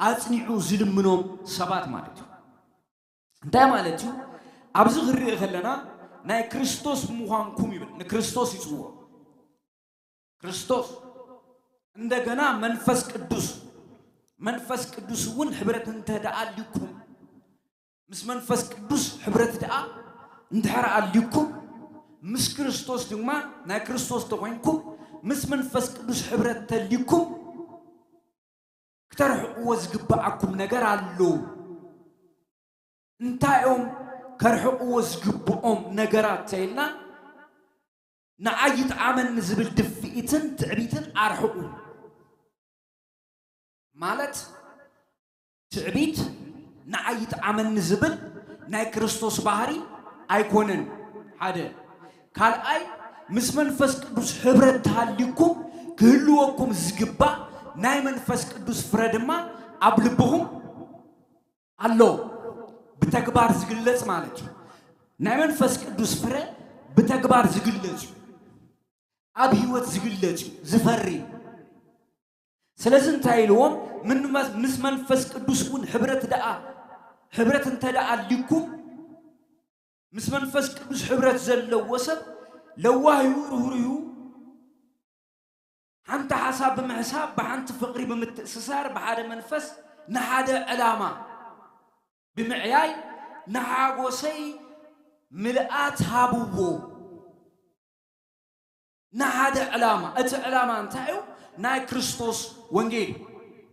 ኣጽኒዑ ዝልምኖም ሰባት ማለት እዩ። እንታይ ማለት እዩ? ኣብዚ ክንርኢ ከለና፣ ናይ ክርስቶስ ብምዃንኩም ይብል፣ ንክርስቶስ ይጽውዖ። ክርስቶስ፣ እንደገና መንፈስ ቅዱስ፣ መንፈስ ቅዱስ እውን ሕብረት እንተ ደኣ ኣልዩኩም፣ ምስ መንፈስ ቅዱስ ሕብረት ደኣ እንድሕር ኣልዩኩም፣ ምስ ክርስቶስ ድማ፣ ናይ ክርስቶስ ተኾይንኩም፣ ምስ መንፈስ ቅዱስ ሕብረት ተልዩኩም፣ ክተርሕቕዎ ዝግብኣኩም ነገር ኣሎ። እንታይ እዮም ከርሕቕዎ ዝግብኦም ነገራት ተይልና፣ ንዓይ ይጥዓመኒ ዝብል ድፍኢትን ትዕቢትን ኣርሕቑ። ማለት ትዕቢት ንዓይ ይጥዓመኒ ዝብል ናይ ክርስቶስ ባህሪ ኣይኮነን። ሓደ። ካልኣይ፣ ምስ መንፈስ ቅዱስ ሕብረት ተሃልዩኩም ክህልወኩም ዝግባእ ናይ መንፈስ ቅዱስ ፍረ ድማ ኣብ ልብኹም ኣሎ። ብተግባር ዝግለጽ ማለት እዩ። ናይ መንፈስ ቅዱስ ፍረ ብተግባር ዝግለጽ እዩ። ኣብ ህይወት ዝግለጽ እዩ፣ ዝፈሪ። ስለዚ እንታይ ኢልዎም? ምን-፣ ምስ መንፈስ ቅዱስ እውን ሕብረት ደኣ፣ ሕብረት እንተ ደኣ ኣልዩኩም፣ ምስ መንፈስ ቅዱስ ሕብረት ዘለዎ ሰብ ለዋህ እዩ፣ ርህሩህ እዩ፣ ሓንቲ ሓሳብ ብምሕሳብ፣ ብሓንቲ ፍቕሪ ብምትእስሳር፣ ብሓደ መንፈስ ንሓደ ዕላማ ብምዕያይ፣ ንሓጎሰይ ምልኣት ሃብዎ። ንሓደ ዕላማ። እቲ ዕላማ እንታይ እዩ? ናይ ክርስቶስ ወንጌል።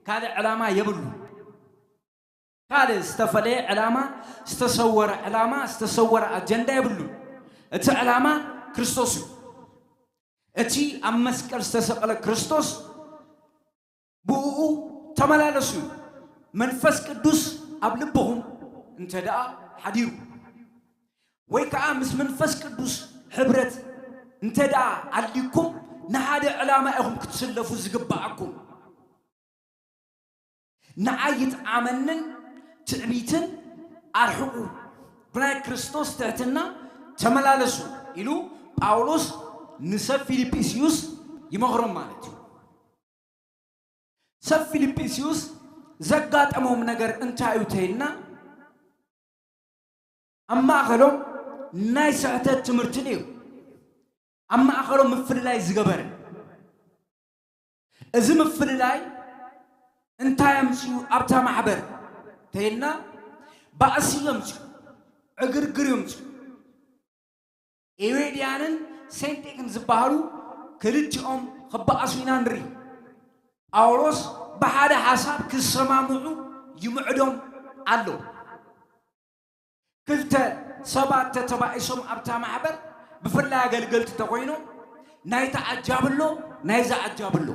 ካልእ ዕላማ የብሉ። ካልእ ዝተፈለየ ዕላማ፣ ዝተሰወረ ዕላማ፣ ዝተሰወረ ኣጀንዳ የብሉ። እቲ ዕላማ ክርስቶስ እዩ። እቲ ኣብ መስቀል ዝተሰቐለ ክርስቶስ፣ ብእኡ ተመላለሱ። መንፈስ ቅዱስ ኣብ ልብኹም እንተ ደኣ ሓዲሩ፣ ወይ ከኣ ምስ መንፈስ ቅዱስ ሕብረት እንተ ደኣ ኣልዩኩም፣ ንሓደ ዕላማ ኢኹም ክትስለፉ ዝግብኣኩም። ንዓይ ይጥዓመንን ትዕቢትን ኣርሕቑ፣ ብናይ ክርስቶስ ትሕትና ተመላለሱ ኢሉ ጳውሎስ ንሰብ ፊልጵስዩስ ይመኽሮም ማለት እዩ። ሰብ ፊልጵስዩስ ዘጋጠሞም ነገር እንታይ እዩ ተይልና፣ ኣብ ማእኸሎም ናይ ስሕተት ትምህርቲ ነይሩ። ኣብ ማእኸሎም ምፍልላይ ዝገበረ። እዚ ምፍልላይ እንታይ ኣምፅኡ ኣብታ ማሕበር ተይልና፣ ባእሲ የምፅኡ፣ ዕግርግር የምፅኡ። ኤዌድያንን ሴንጤክን ዝበሃሉ ክልቲኦም ክበኣሱ ኢና ንርኢ። ጳውሎስ ብሓደ ሓሳብ ክሰማምዑ ይምዕዶም ኣሎ። ክልተ ሰባት ተተባኢሶም ኣብታ ማሕበር ብፍላይ ኣገልገልቲ ተኾይኖም ናይታ ዓጃቢ ኣሎ፣ ናይዛ ዓጃቢ ኣሎ፣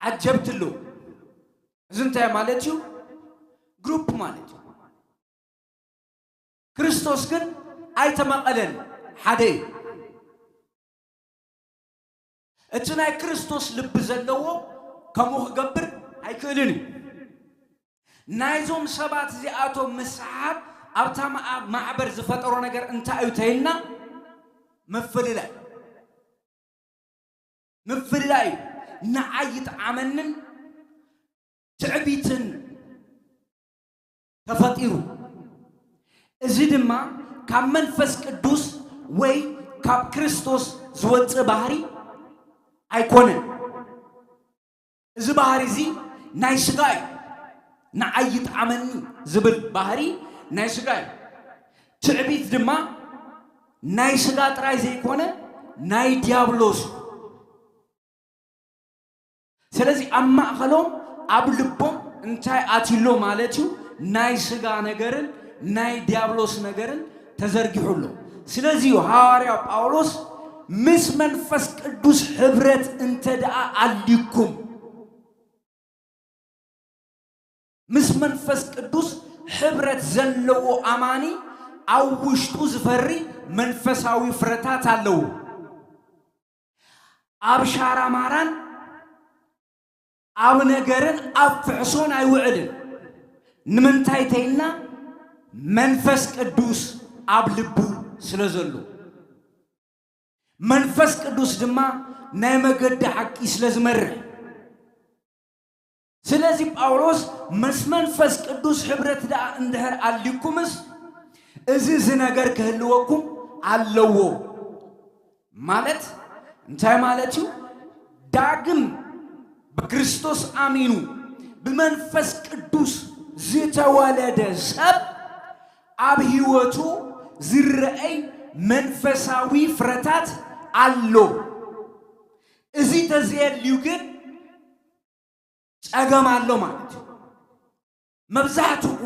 ዓጀብቲ ኣሎ። እዚ እንታይ ማለት እዩ? ግሩፕ ማለት እዩ። ክርስቶስ ግን ኣይተመቐለን፣ ሓደ እዩ። እቲ ናይ ክርስቶስ ልቢ ዘለዎ ከምኡ ክገብር ኣይክእልን እዩ። ናይዞም ሰባት እዚኣቶም ምስሓብ ኣብታ መኣ-፣ ማዕበር ዝፈጠሮ ነገር እንታይ እዩ ተይልና፣ ምፍልላይ። ምፍልላይ እዩ። ንዓይ ይጥዓመንን ትዕቢትን ተፈጢሩ። እዚ ድማ ካብ መንፈስ ቅዱስ ወይ ካብ ክርስቶስ ዝወጽእ ባህሪ ኣይኮነን። እዚ ባህሪ እዚ ናይ ስጋ እዩ። ንዓይ ይጥዓመኒ ዝብል ባህሪ ናይ ስጋ እዩ። ትዕቢት ድማ ናይ ስጋ ጥራይ ዘይኮነ ናይ ዲያብሎስ እዩ። ስለዚ ኣብ ማእኸሎም፣ ኣብ ልቦም እንታይ ኣትዩ ኣሎ ማለት እዩ? ናይ ስጋ ነገርን ናይ ዲያብሎስ ነገርን ተዘርጊሑ ኣሎ። ስለዚ እዩ ሃዋርያ ጳውሎስ ምስ መንፈስ ቅዱስ ሕብረት እንተ ደኣ ኣልዩኩም፣ ምስ መንፈስ ቅዱስ ሕብረት ዘለዎ ኣማኒ ኣብ ውሽጡ ዝፈሪ መንፈሳዊ ፍረታት ኣለዎ። ኣብ ሻራማራን ኣብ ነገርን ኣብ ፍሕሶን ኣይውዕልን። ንምንታይ ተይልና፣ መንፈስ ቅዱስ ኣብ ልቡ ስለ ዘሎ። መንፈስ ቅዱስ ድማ ናይ መገዲ ሓቂ ስለ ዝመርሕ። ስለዚ ጳውሎስ ምስ መንፈስ ቅዱስ ሕብረት ደኣ እንድሕር ኣልዩኩምስ፣ እዚ፣ እዚ ነገር ክህልወኩም ኣለዎ። ማለት እንታይ ማለት እዩ? ዳግም ብክርስቶስ ኣሚኑ ብመንፈስ ቅዱስ ዝተወለደ ሰብ ኣብ ህይወቱ ዝረኣይ መንፈሳዊ ፍረታት ኣሎ። እዚ ተዘየልዩ ግን ጸገም ኣሎ ማለት እዩ። መብዛሕትኡ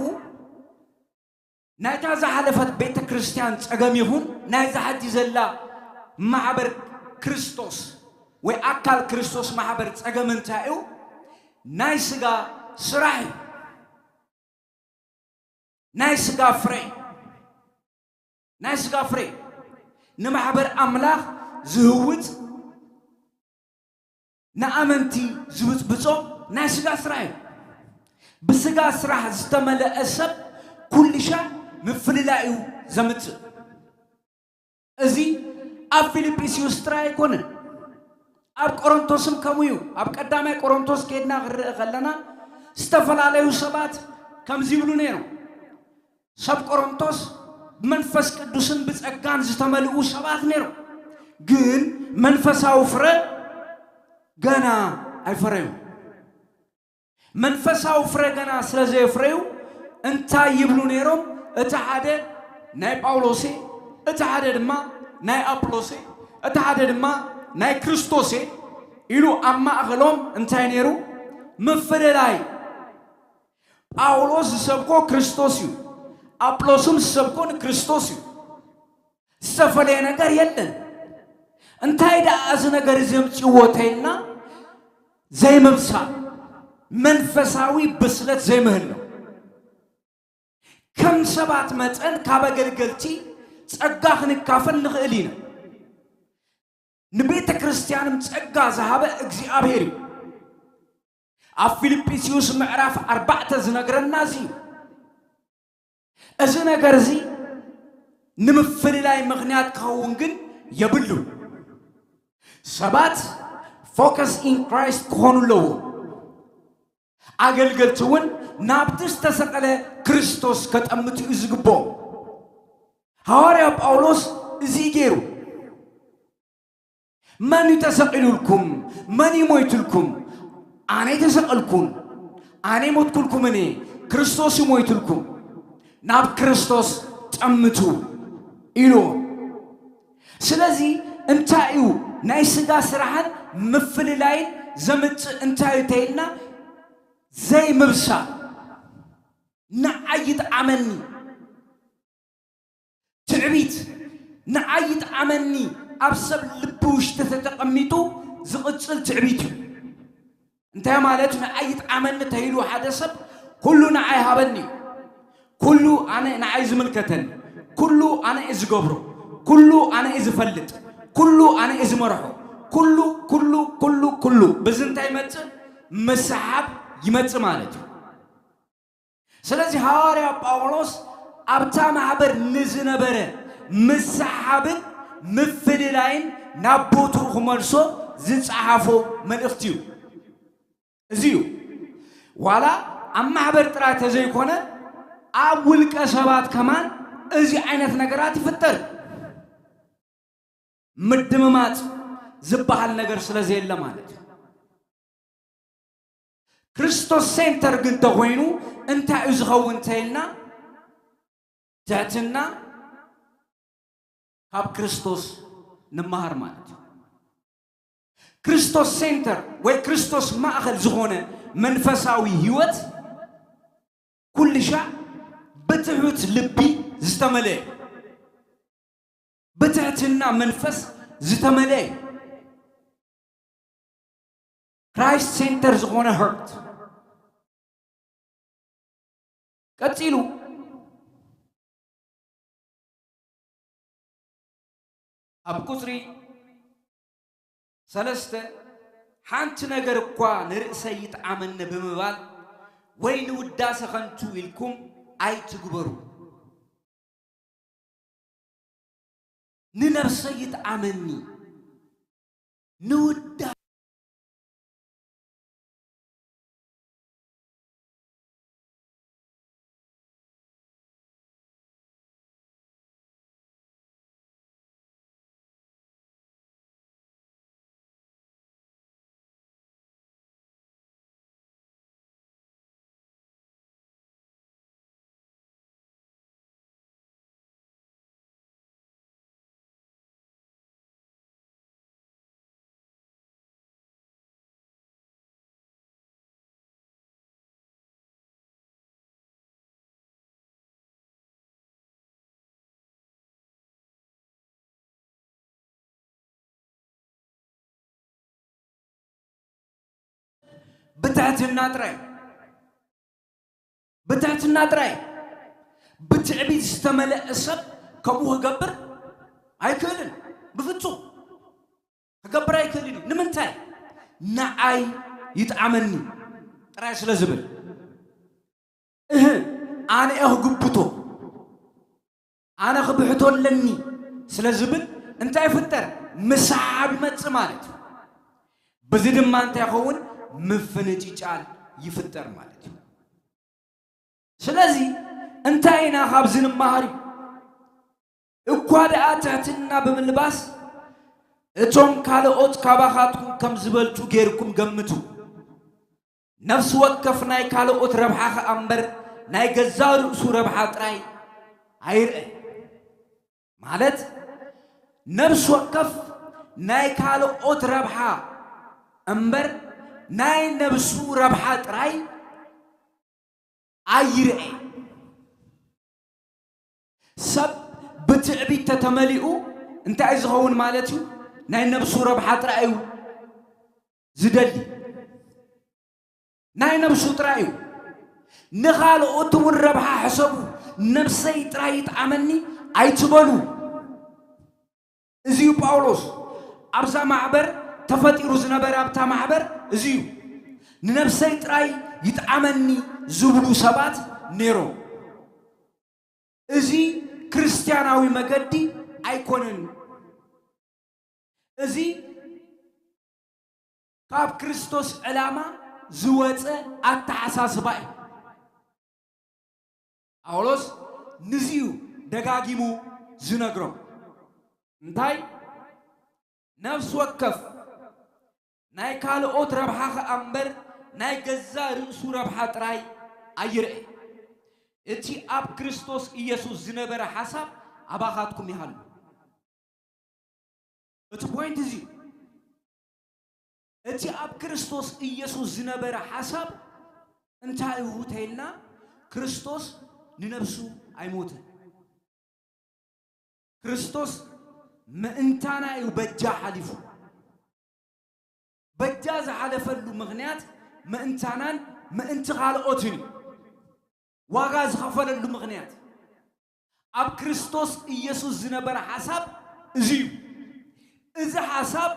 ናይታ ዝሓለፈት ቤተ ክርስቲያን ጸገም ይኹን ናይዛ ሕጂ ዘላ ማሕበር ክርስቶስ ወይ ኣካል ክርስቶስ ማሕበር ጸገም እንታይ እዩ? ናይ ስጋ ስራሕ እዩ። ናይ ስጋ ፍሬ፣ ናይ ስጋ ፍሬ ንማሕበር ኣምላኽ ዝህውጽ፣ ንኣመንቲ ዝብጽብጾ ናይ ስጋ ስራሕ እዩ። ብስጋ ስራሕ ዝተመልአ ሰብ ኩሉ ሻዕ ምፍልላይ እዩ ዘምጽእ። እዚ ኣብ ፊልጵስዩስ ጥራይ ኣይኮነን፣ ኣብ ቆሮንቶስም ከምኡ እዩ። ኣብ ቀዳማይ ቆሮንቶስ ከይድና ክንርኢ ከለና ዝተፈላለዩ ሰባት ከምዚ ይብሉ ነይሮም። ሰብ ቆሮንቶስ ብመንፈስ ቅዱስን ብጸጋን ዝተመልኡ ሰባት ነይሮም፣ ግን መንፈሳዊ ፍረ ገና ኣይፈረዩን። መንፈሳዊ ፍረ ገና ስለ ዘየፍረዩ እንታይ ይብሉ ነይሮም? እቲ ሓደ ናይ ጳውሎስ እየ፣ እቲ ሓደ ድማ ናይ ኣጵሎስ እየ፣ እቲ ሓደ ድማ ናይ ክርስቶስ እየ ኢሉ ኣብ ማእኸሎም እንታይ ነይሩ? ምፍልላይ። ጳውሎስ ዝሰብኮ ክርስቶስ እዩ፣ ኣጵሎስም ዝሰብኮ ንክርስቶስ እዩ። ዝተፈለየ ነገር የለን። እንታይ ደኣ እዚ ነገር እዚ የምፅዎ ተይልና ዘይምብሳል፣ መንፈሳዊ ብስለት ዘይምህላው። ከም ሰባት መጠን ካብ ኣገልገልቲ ጸጋ ክንካፈል ንኽእል ኢና። ንቤተ ክርስቲያንም ጸጋ ዝሃበ እግዚኣብሔር እዩ። ኣብ ፊልጵስዩስ ምዕራፍ ኣርባዕተ ዝነግረና እዚ እዩ። እዚ ነገር እዚ ንምፍልላይ ምኽንያት ክኸውን ግን የብሉን። ሰባት focus in Christ ክኾኑ ኣለዎም። ኣገልገልቲ እውን ናብቲ ዝተሰቐለ ክርስቶስ ከጠምቱ እዩ ዝግብኦም። ሃዋርያ ጳውሎስ እዚ እዩ ገይሩ። መን እዩ ተሰቒሉልኩም? መን እዩ ሞይቱልኩም? ኣነ ኣይተሰቐልኩን፣ ኣነ ኣይሞትኩልኩምን እየ፣ ክርስቶስ እዩ ሞይቱልኩም። ናብ ክርስቶስ ጠምቱ ኢሉ። ስለዚ እንታይ እዩ ናይ ስጋ ስራሕን ምፍልላይን ዘምጽእ እንታይ እዩ ተይልና ዘይምብሳል፣ ንዓይ ይጥዓመኒ። ትዕቢት፣ ንዓይ ይጥዓመኒ ኣብ ሰብ ልቢ ውሽጢ ተተቐሚጡ ዝቕጽል ትዕቢት እዩ። እንታይ ማለት ንዓይ ይጥዓመኒ ተይሉ ሓደ ሰብ ኩሉ ንዓይ ሃበኒ እዩ። ኩሉ ኣነ ንዓይ ዝምልከተኒ፣ ኩሉ ኣነ እየ ዝገብሮ፣ ኩሉ ኣነ እየ ዝፈልጥ፣ ኩሉ ኣነ እየ ዝመርሖ፣ ኩሉ ኩሉ ኩሉ ኩሉ ብዚ እንታይ ይመጽእ? ምስሓብ ይመጽእ ማለት እዩ። ስለዚ ሃዋርያ ጳውሎስ ኣብታ ማሕበር ንዝነበረ ምስሓብን ምፍልላይን ናብ ቦትኡ ክመልሶ ዝጸሓፎ መልእኽቲ እዩ። እዚ እዩ። ዋላ ኣብ ማሕበር ጥራይ ተዘይኮነ ኣብ ውልቀ ሰባት ከማን እዚ ዓይነት ነገራት ይፍጠር። ምድምማጽ ዝበሃል ነገር ስለ ዘየለ ማለት እዩ። ክርስቶስ ሴንተር ግን ተኾይኑ እንታይ እዩ ዝኸውን ተይልና ትሕትና ካብ ክርስቶስ ንመሃር ማለት እዩ። ክርስቶስ ሴንተር ወይ ክርስቶስ ማእኸል ዝኾነ መንፈሳዊ ህይወት ኩልሻዕ ብትሑት ልቢ ዝተመለየ፣ ብትሕትና መንፈስ ዝተመለየ፣ ክራይስት ሴንተር ዝኾነ ሀርት። ቀጺሉ ኣብ ቁጽሪ ሰለስተ፣ ሓንቲ ነገር እኳ ንርእሰይ ይጥዓመኒ ብምባል ወይ ንውዳሰ ኸንቱ ኢልኩም ኣይትግበሩ። ንነብሰይ ይጥዓመኒ፣ ንውዳ ብትሕትና ጥራይ፣ ብትሕትና ጥራይ። ብትዕቢት ዝተመልአ ሰብ ከምኡ ክገብር ኣይክእልን። ብፍጹም ክገብር ኣይክእልን እዩ። ንምንታይ? ንዓይ ይጥዓመኒ ጥራይ ስለ ዝብል። እህ፣ ኣነ እየ ክግብቶ፣ ኣነ ክብሕቶ ኣለኒ ስለ ዝብል እንታይ ይፍጠር? ምስዓብ ይመጽእ ማለት እዩ። በዚ ድማ እንታይ ይኸውን? ምፍንጭጫል ይፍጠር ማለት እዩ። ስለዚ እንታይ ኢና ካብዚ ንመሃር እዩ? እኳ ደኣ ትሕትና ብምልባስ እቶም ካልኦት ካባኻትኩም ከም ዝበልጹ ጌርኩም ገምቱ። ነፍሲ ወከፍ ናይ ካልኦት ረብሓ ኸኣ እምበር ናይ ገዛእ ርእሱ ረብሓ ጥራይ ኣይርአ። ማለት ነፍሲ ወከፍ ናይ ካልኦት ረብሓ እምበር ናይ ነብሱ ረብሓ ጥራይ ኣይርአ። ሰብ ብትዕቢት ተተመሊኡ እንታይ ዝኸውን ማለት እዩ? ናይ ነብሱ ረብሓ ጥራይ እዩ ዝደሊ። ናይ ነብሱ ጥራይ እዩ። ንኻልኦት እውን ረብሓ ሕሰቡ። ነብሰይ ጥራይ ይጥዓመኒ ኣይትበሉ። እዚ እዩ ጳውሎስ ኣብዛ ማሕበር ተፈጢሩ ዝነበረ፣ ኣብታ ማሕበር እዚ እዩ። ንነብሰይ ጥራይ ይጥዓመኒ ዝብሉ ሰባት ነይሮም። እዚ ክርስትያናዊ መገዲ ኣይኮነን። እዚ ካብ ክርስቶስ ዕላማ ዝወጸ ኣተሓሳስባ እዩ። ጳውሎስ ንዚዩ ደጋጊሙ ዝነግሮም። እንታይ? ነፍሲ ወከፍ ናይ ካልኦት ረብሓ ኸኣ እምበር ናይ ገዛ ርእሱ ረብሓ ጥራይ ኣይርአ። እቲ ኣብ ክርስቶስ ኢየሱስ ዝነበረ ሓሳብ ኣባኻትኩም ይሃሉ። እቲ ፖይንት እዚ እዩ። እቲ ኣብ ክርስቶስ ኢየሱስ ዝነበረ ሓሳብ እንታይ እዩ ተይልና፣ ክርስቶስ ንነብሱ ኣይሞተን። ክርስቶስ ምእንታና እዩ በጃ ሓሊፉ። በጃ ዝሓለፈሉ ምኽንያት ምእንታናን ምእንቲ ካልኦትን እዩ። ዋጋ ዝኸፈለሉ ምኽንያት ኣብ ክርስቶስ ኢየሱስ ዝነበረ ሓሳብ እዚ እዩ። እዚ ሓሳብ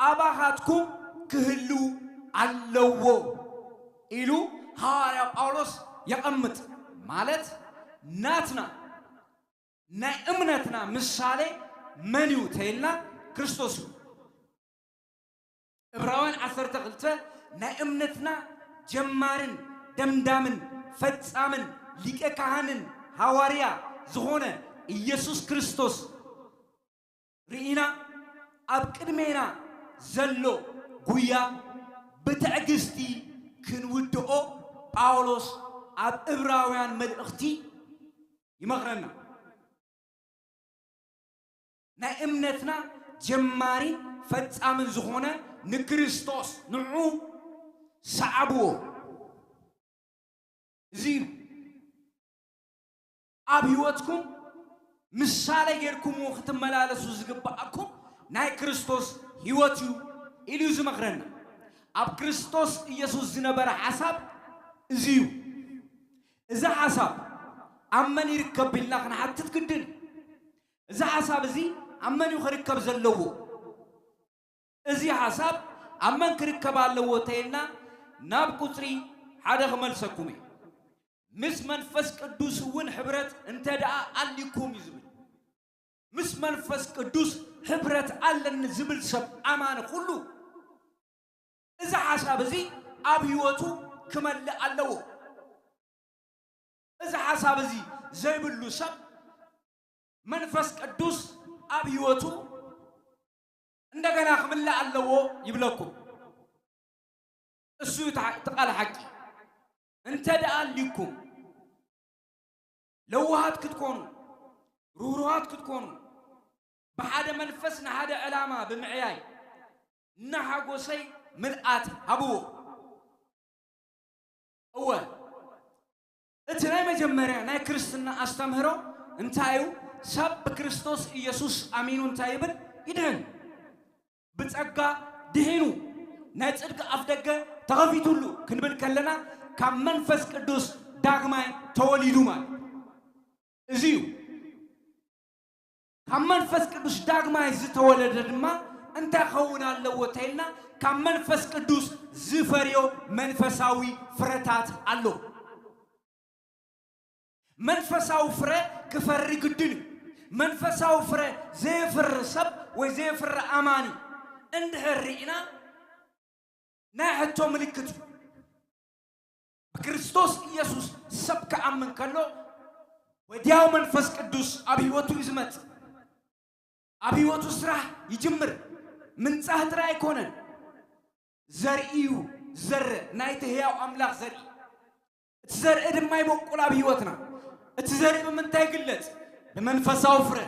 ኣባኻትኩም ክህሉ ኣለዎ ኢሉ ሃዋርያ ጳውሎስ የቐምጥ። ማለት ናትና ናይ እምነትና ምሳሌ መን እዩ ተይልና ክርስቶስ እዩ። ዕብራውያን ዓሰርተ ክልተ ናይ እምነትና ጀማርን ደምዳምን ፈጻምን ሊቀ ካህንን ሃዋርያ ዝኾነ ኢየሱስ ክርስቶስ ርኢና ኣብ ቅድሜና ዘሎ ጉያ ብትዕግስቲ ክንውድኦ ጳውሎስ ኣብ ዕብራውያን መልእኽቲ ይመኽረና። ናይ እምነትና ጀማሪን ፈጻምን ዝኾነ ንክርስቶስ ንዑ ሰዓብዎ። እዚ እዩ ኣብ ህይወትኩም ምሳሌ ጌርኩምዎ ክትመላለሱ ዝግብኣኩም ናይ ክርስቶስ ህይወት እዩ ኢሉ እዩ ዝመኽረና። ኣብ ክርስቶስ ኢየሱስ ዝነበረ ሓሳብ እዚ እዩ። እዚ ሓሳብ ኣብ መን ይርከብ ኢልና ክንሓትት ግድን። እዚ ሓሳብ እዚ ኣብ መን እዩ ክርከብ ዘለዎ? እዚ ሓሳብ ኣብ መን ክርከብ ኣለዎ እንተኢልና ናብ ቁጽሪ ሓደ ክመልሰኩም እየ። ምስ መንፈስ ቅዱስ እውን ሕብረት እንተ ደኣ ኣልኩም እዩ ዝብል። ምስ መንፈስ ቅዱስ ሕብረት ኣለኒ ዝብል ሰብ ኣማኒ ኩሉ እዚ ሓሳብ እዚ ኣብ ህይወቱ ክመልእ ኣለዎ። እዚ ሓሳብ እዚ ዘይብሉ ሰብ መንፈስ ቅዱስ ኣብ ህይወቱ እንደገና ክምልእ ኣለዎ ይብለኩም። እሱ እዩ እቲ ቃል ሓቂ። እንተ ደኣ ኣልኩም ለዋሃት ክትኮኑ፣ ርህሩሃት ክትኮኑ፣ ብሓደ መንፈስ ንሓደ ዕላማ ብምዕያይ ንሓጎሰይ ምልኣት ሃብዎ። እወ፣ እቲ ናይ መጀመርያ ናይ ክርስትና ኣስተምህሮ እንታይ እዩ? ሰብ ብክርስቶስ ኢየሱስ ኣሚኑ እንታይ ይብል? ይድሕን። ብጸጋ ድሒኑ ናይ ጽድቂ ኣፍደገ ተኸፊቱሉ ክንብል ከለና ካብ መንፈስ ቅዱስ ዳግማይ ተወሊዱ ማለት እዚ እዩ። ካብ መንፈስ ቅዱስ ዳግማይ ዝተወለደ ድማ እንታይ ክኸውን ኣለዎ እንተኢልና ካብ መንፈስ ቅዱስ ዝፈርዮ መንፈሳዊ ፍረታት ኣሎ። መንፈሳዊ ፍረ ክፈሪ ግድን እዩ። መንፈሳዊ ፍረ ዘየፍሪ ሰብ ወይ ዘየፍሪ ኣማኒ እንድሕር ርኢና ናይ ሕቶ ምልክት እዩ። ብክርስቶስ ኢየሱስ ሰብ ክኣምን ከሎ ወዲያው መንፈስ ቅዱስ ኣብ ህይወቱ እዩ ዝመጽእ። ኣብ ህይወቱ ስራሕ ይጅምር። ምንጻህ ጥራይ ኣይኮነን። ዘርኢ እዩ ዝዘርእ፣ ናይቲ ህያው ኣምላኽ ዘርኢ። እቲ ዘርኢ ድማ ይበቁል ኣብ ህይወትና። እቲ ዘርኢ ብምንታይ ይግለጽ? ብመንፈሳዊ ፍረ።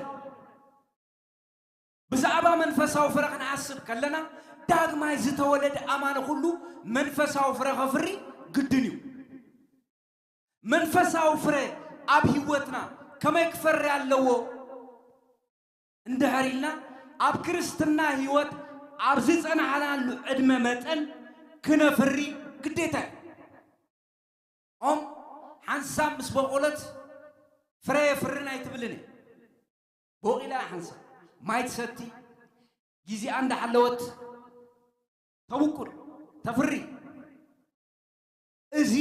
ብዛዕባ መንፈሳዊ ፍረ ክንሓስብ ከለና ዳግማይ ዝተወለደ ኣማኒ ኩሉ መንፈሳዊ ፍረ ከፍሪ ግድን እዩ። መንፈሳዊ ፍረ ኣብ ህይወትና ከመይ ክፈሪ ኣለዎ እንድሕር ኢልና ኣብ ክርስትና ህይወት ኣብ ዝጸናሕናሉ ዕድመ መጠን ክነፍሪ ግዴታ እዩ። ኦም ሓንሳብ ምስ በቆለት ፍረ የፍርን ኣይትብልን እየ። ቦቂላ ሓንሳብ ማይ ትሰቲ፣ ግዜኣ እንዳሓለወት ተብቁል፣ ተፍሪ። እዚ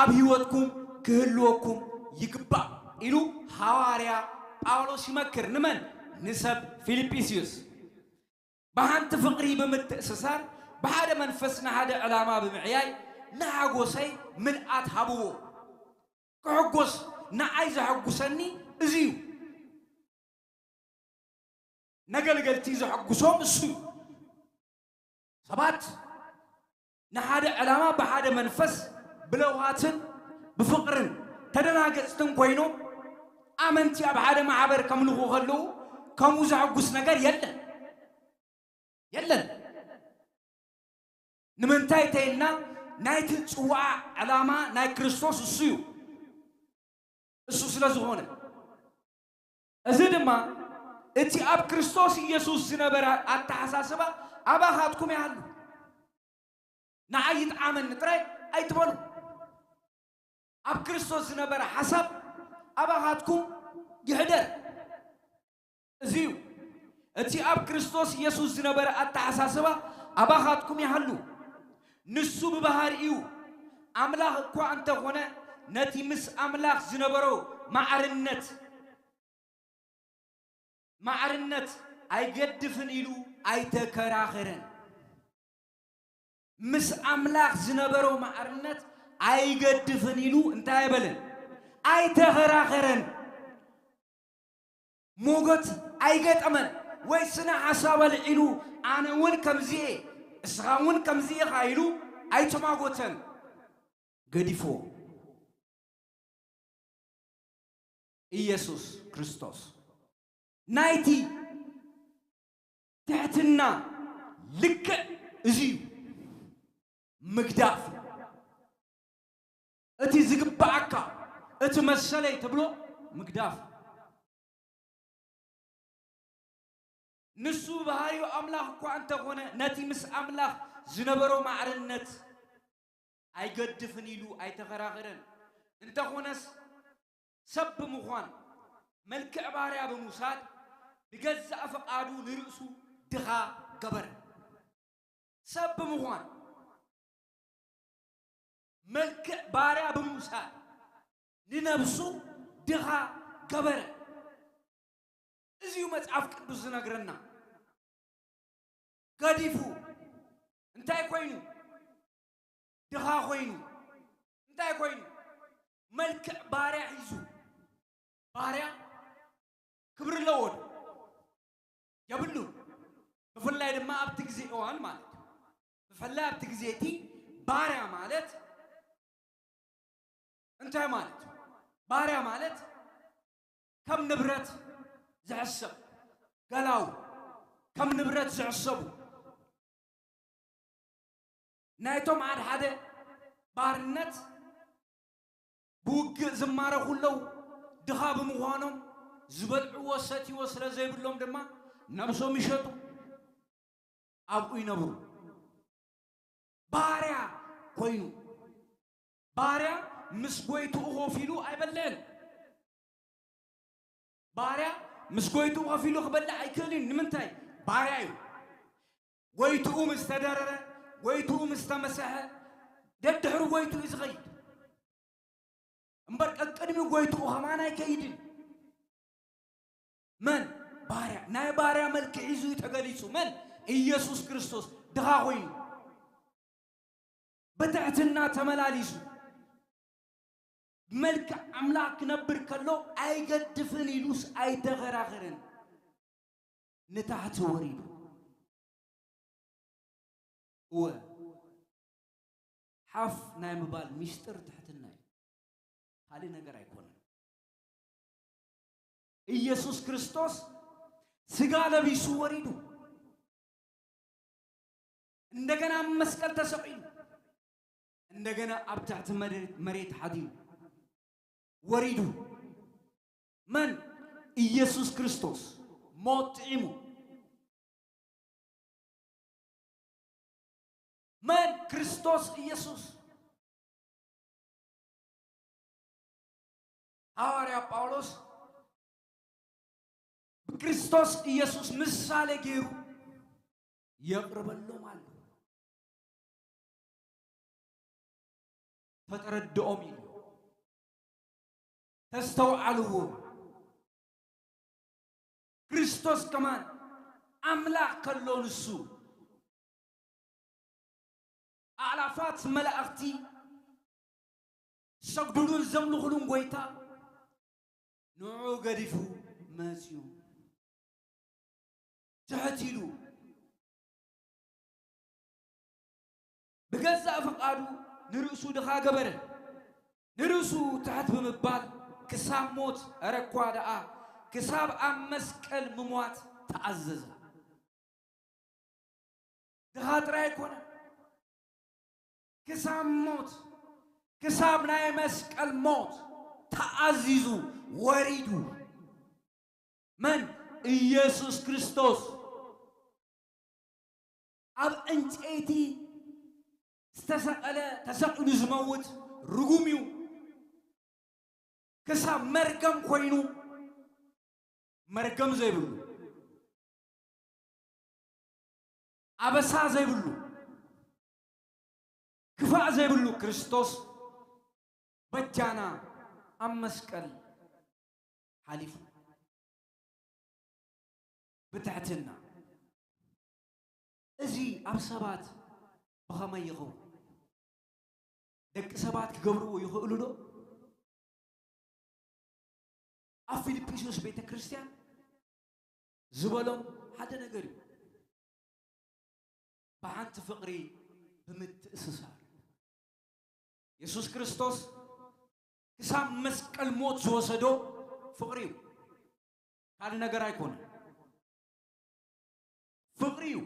ኣብ ህይወትኩም ክህልወኩም ይግባእ ኢሉ ሃዋርያ ጳውሎስ ይመክር። ንመን? ንሰብ ፊልጵስዩስ። ብሓንቲ ፍቕሪ ብምትእስሳር ብሓደ መንፈስ ንሓደ ዕላማ ብምዕያይ ንሓጎሰይ ምልኣት ሃብዎ። ክሕጎስ ንዓይ ዘሐጉሰኒ እዚ እዩ። ነገልገልቲ ዘሐጉሶም እሱ እዩ። ሰባት ንሓደ ዕላማ ብሓደ መንፈስ ብለውሃትን ብፍቕርን ተደናገጽትን ኮይኖም ኣመንቲ ኣብ ሓደ ማሕበር ከምልኹ ከለዉ ከምኡ ዘሐጉስ ነገር የለን። የለን። ንምንታይ ተይልና ናይቲ ጽዋዕ ዕላማ ናይ ክርስቶስ እሱ እዩ። እሱ ስለ ዝኾነ እዚ ድማ እቲ ኣብ ክርስቶስ ኢየሱስ ዝነበረ ኣተሓሳስባ ኣባኻትኩም ይሃሉ። ንዓይ ይጥዓመኒ ጥራይ ኣይትበሉ። ኣብ ክርስቶስ ዝነበረ ሓሳብ ኣባኻትኩም ይሕደር። እዚ እዩ። እቲ ኣብ ክርስቶስ ኢየሱስ ዝነበረ ኣተሓሳስባ ኣባኻትኩም ይሃሉ። ንሱ ብባህሪኡ ኣምላኽ እኳ እንተኾነ ነቲ ምስ ኣምላኽ ዝነበሮ ማዕርነት ማዕርነት ኣይገድፍን ኢሉ ኣይተከራኸረን። ምስ ኣምላኽ ዝነበሮ ማዕርነት ኣይገድፍን ኢሉ እንታይ ኣይበለን? ኣይተኸራኸረን። ሞገት ኣይገጠመን ወይ ስነ ሓሳብ ኣልዒሉ ኣነ እውን ከምዚ እየ እስኻ እውን ከምዚ ኢኻ ኢሉ ኣይተማጎተን። ገዲፍዎ። ኢየሱስ ክርስቶስ ናይቲ ትሕትና ልክዕ እዚ እዩ። ምግዳፍ እቲ ዝግባኣካ እቲ መሰለይ ትብሎ ምግዳፍ። ንሱ ባህሪኡ ኣምላኽ እኳ እንተኾነ ነቲ ምስ ኣምላኽ ዝነበሮ ማዕርነት ኣይገድፍን ኢሉ ኣይተኸራኸረን። እንተኾነስ ሰብ ብምዃን መልክዕ ባርያ ብምውሳድ ብገዛእ ፈቓዱ ንርእሱ ድኻ ገበረ። ሰብ ብምዃን መልክዕ ባርያ ብምውሳድ ንነብሱ ድኻ ገበረ። እዚ እዩ መጽሓፍ ቅዱስ ዝነግረና። ገዲፉ እንታይ ኮይኑ? ድኻ ኮይኑ እንታይ ኮይኑ? መልክዕ ባርያ ሒዙ። ባርያ ክብሪ ኣለዎ ዶ? የብሉን። ብፍላይ ድማ ኣብቲ ግዜ እዋን ማለት እዩ። ብፍላይ ኣብቲ ግዜ እቲ ባርያ ማለት እንታይ ማለት እዩ? ባርያ ማለት ከም ንብረት ዝሕሰብ ገላው ከም ንብረት ዝሕሰቡ ናይቶም ሓደ ሓደ ባርነት ብውግእ ዝማረኹ ኣለዉ። ድኻ ብምዃኖም ዝበልዕዎ ሰትይዎ ስለ ዘይብሎም ድማ ነብሶም ይሸጡ ኣብኡ ይነብሩ። ባርያ ኮይኑ። ባርያ ምስ ጎይትኡ ኮፍ ኢሉ ኣይበልዕን። ባርያ ምስ ጎይትኡ ኮፍ ኢሉ ክበልዕ ኣይክእልን። ንምንታይ? ባርያ እዩ። ጎይትኡ ምስ ተደረረ፣ ጎይትኡ ምስ ተመሰሐ፣ ደድሕሪ ጎይትኡ እዩ ዝኸይድ። እምበር ቀቅድሚ ጎይትኡ ከማን ኣይከይድን። መን? ባርያ። ናይ ባርያ መልክዕ ሒዙ እዩ ተገሊጹ። መን? ኢየሱስ ክርስቶስ ድኻ ኮይኑ፣ ብትሕትና ተመላሊሱ፣ ብመልክዕ ኣምላኽ ክነብር ከሎ ኣይገድፍን ኢሉስ ኣይተኸራኸረን። ንታሕቲ ወሪዱ። እወ፣ ሓፍ ናይ ምባል ሚስጥር ትሕትና እዩ። ካልእ ነገር ኣይኮነን። ኢየሱስ ክርስቶስ ስጋ ለቢሱ ወሪዱ። እንደገና ኣብ መስቀል ተሰቒሉ። እንደገና ኣብ ትሕቲ መሬት፣ መሬት ሓዲሩ ወሪዱ። መን? ኢየሱስ ክርስቶስ ሞት ጥዒሙ። መን? ክርስቶስ ኢየሱስ። ሃዋርያ ጳውሎስ ብክርስቶስ ኢየሱስ ምሳሌ ገይሩ የቕርበሎም ኣሎ። ተተረድኦም ኢሉ። ተስተውዓልዎ። ክርስቶስ ከማን ኣምላኽ ከሎ ንሱ ኣእላፋት መላእኽቲ ዝሰግዱሉን ዘምልኹሉን ጎይታ ንዕኡ ገዲፉ መጺኡ። ትሕት ኢሉ ብገዛእ ፍቓዱ ንርእሱ ድኻ ገበረ። ንርእሱ ትሕት ብምባል ክሳብ ሞት፣ እረ እኳ ደኣ ክሳብ ኣብ መስቀል ምሟት ተኣዘዘ። ድኻ ጥራይ ኣይኮነን። ክሳብ ሞት፣ ክሳብ ናይ መስቀል ሞት ተኣዚዙ ወሪዱ። መን? ኢየሱስ ክርስቶስ። ኣብ ዕንጨይቲ ዝተሰቐለ፣ ተሰቒሉ ዝመውት ርጉም እዩ። ክሳብ መርገም ኮይኑ፣ መርገም ዘይብሉ፣ ኣበሳ ዘይብሉ፣ ክፋእ ዘይብሉ ክርስቶስ በጃና ኣብ መስቀል ሓሊፉ ብትሕትና። እዚ ኣብ ሰባት ብኸመይ ይኸውን? ደቂ ሰባት ክገብርዎ ይኽእሉ ዶ? ኣብ ፊልጵስዩስ ቤተ ክርስቲያን ዝበሎም ሓደ ነገር እዩ። ብሓንቲ ፍቕሪ ብምትእስሳር። የሱስ ክርስቶስ ክሳብ መስቀል ሞት ዝወሰዶ ፍቕሪ እዩ። ካልእ ነገር ኣይኮነን። ፍቕሪ እዩ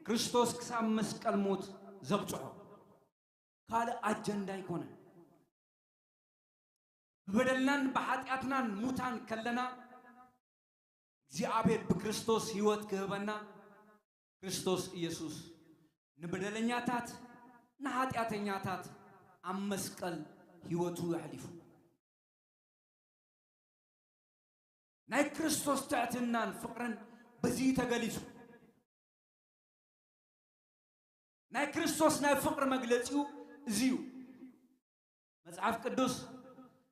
ክርስቶስ ክሳብ መስቀል ሞት ዘብጽሖ። ካልእ ኣጀንዳ ኣይኮነን። ብበደልናን ብሓጢኣትናን ሙታን ከለና፣ እግዚኣብሔር ብክርስቶስ ህይወት ክህበና፣ ክርስቶስ ኢየሱስ ንበደለኛታት፣ ንሓጢኣተኛታት ኣብ መስቀል ህይወቱ ኣሕሊፉ። ናይ ክርስቶስ ትሕትናን ፍቕርን በዚ ተገሊጹ። ናይ ክርስቶስ ናይ ፍቕሪ መግለጺኡ እዚ እዩ። መጽሓፍ ቅዱስ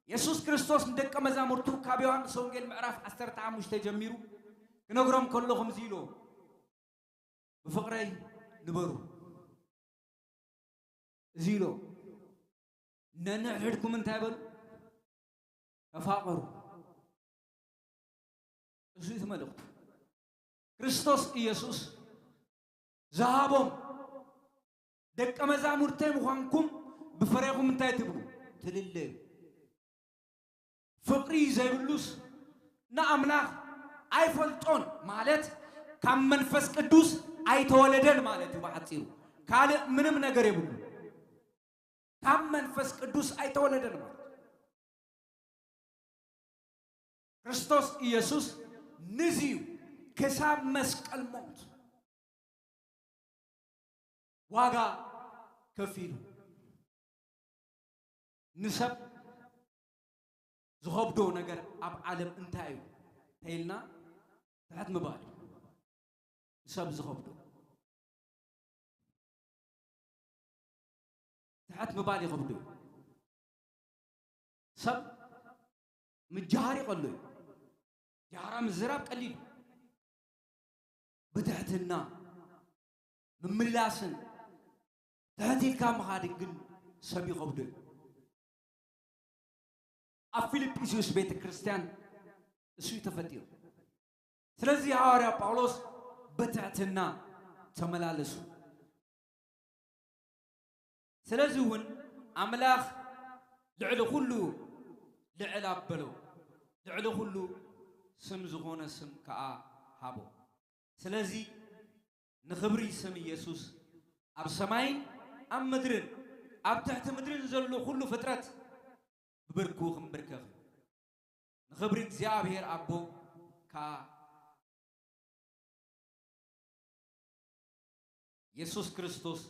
የሱስ ክርስቶስ ንደቀ መዛሙርቱ ካብ ዮሃንስ ወንጌል ምዕራፍ ዓሰርተ ሓሙሽተ ጀሚሩ ክነግሮም ከሎ ከምዚ ኢሉ፣ "ብፍቕረይ ንበሩ" እዚ ኢሉ። ነንሕድሕድኩም እንታይ በሉ? ተፋቐሩ። እዚ እዩ እቲ መልእኽቱ። ክርስቶስ ኢየሱስ ዝሃቦም፣ "ደቀ መዛሙርተይ ምዃንኩም ብፍሬኹም እንታይ ትብሉ? ትልለዩ።" ፍቕሪ ዘይብሉስ ንኣምላኽ ኣይፈልጦን ማለት ካብ መንፈስ ቅዱስ ኣይተወለደን ማለት እዩ። ብሓጺሩ ካልእ ምንም ነገር የብሉ። ካብ መንፈስ ቅዱስ ኣይተወለደን ማለት እዩ። ክርስቶስ ኢየሱስ ንዚ እዩ ክሳብ መስቀል ሞት ዋጋ ከፊሉ። ንሰብ ዝኸብዶ ነገር ኣብ ዓለም እንታይ እዩ ተይልና፣ ትሕት ምባል እዩ። ንሰብ ዝኸብዶ፣ ትሕት ምባል ይኸብዶ እዩ። ሰብ ምጃሃር ይቐሎ እዩ። ጃህራ ምዝራብ ቀሊል እዩ። ብትሕትና ምምላስን ትሕት ኢልካ ምኻድን ግን ሰብ ይኸብዶ እዩ። ኣብ ፊልጵስዩስ ቤተ ክርስቲያን እሱ እዩ ተፈጢሩ። ስለዚ ሃዋርያ ጳውሎስ ብትሕትና ተመላለሱ። ስለዚ እውን ኣምላኽ ልዕሊ ኩሉ ልዕል ኣበሎ፣ ልዕሊ ኩሉ ስም ዝኾነ ስም ከኣ ሃቦ። ስለዚ ንኽብሪ ስም ኢየሱስ ኣብ ሰማይን ኣብ ምድርን ኣብ ትሕቲ ምድርን ዘሎ ኩሉ ፍጥረት ብብርኩ ክንብርከኽ እዩ። ንኽብሪ እግዚኣብሔር ኣቦ ከኣ የሱስ ክርስቶስ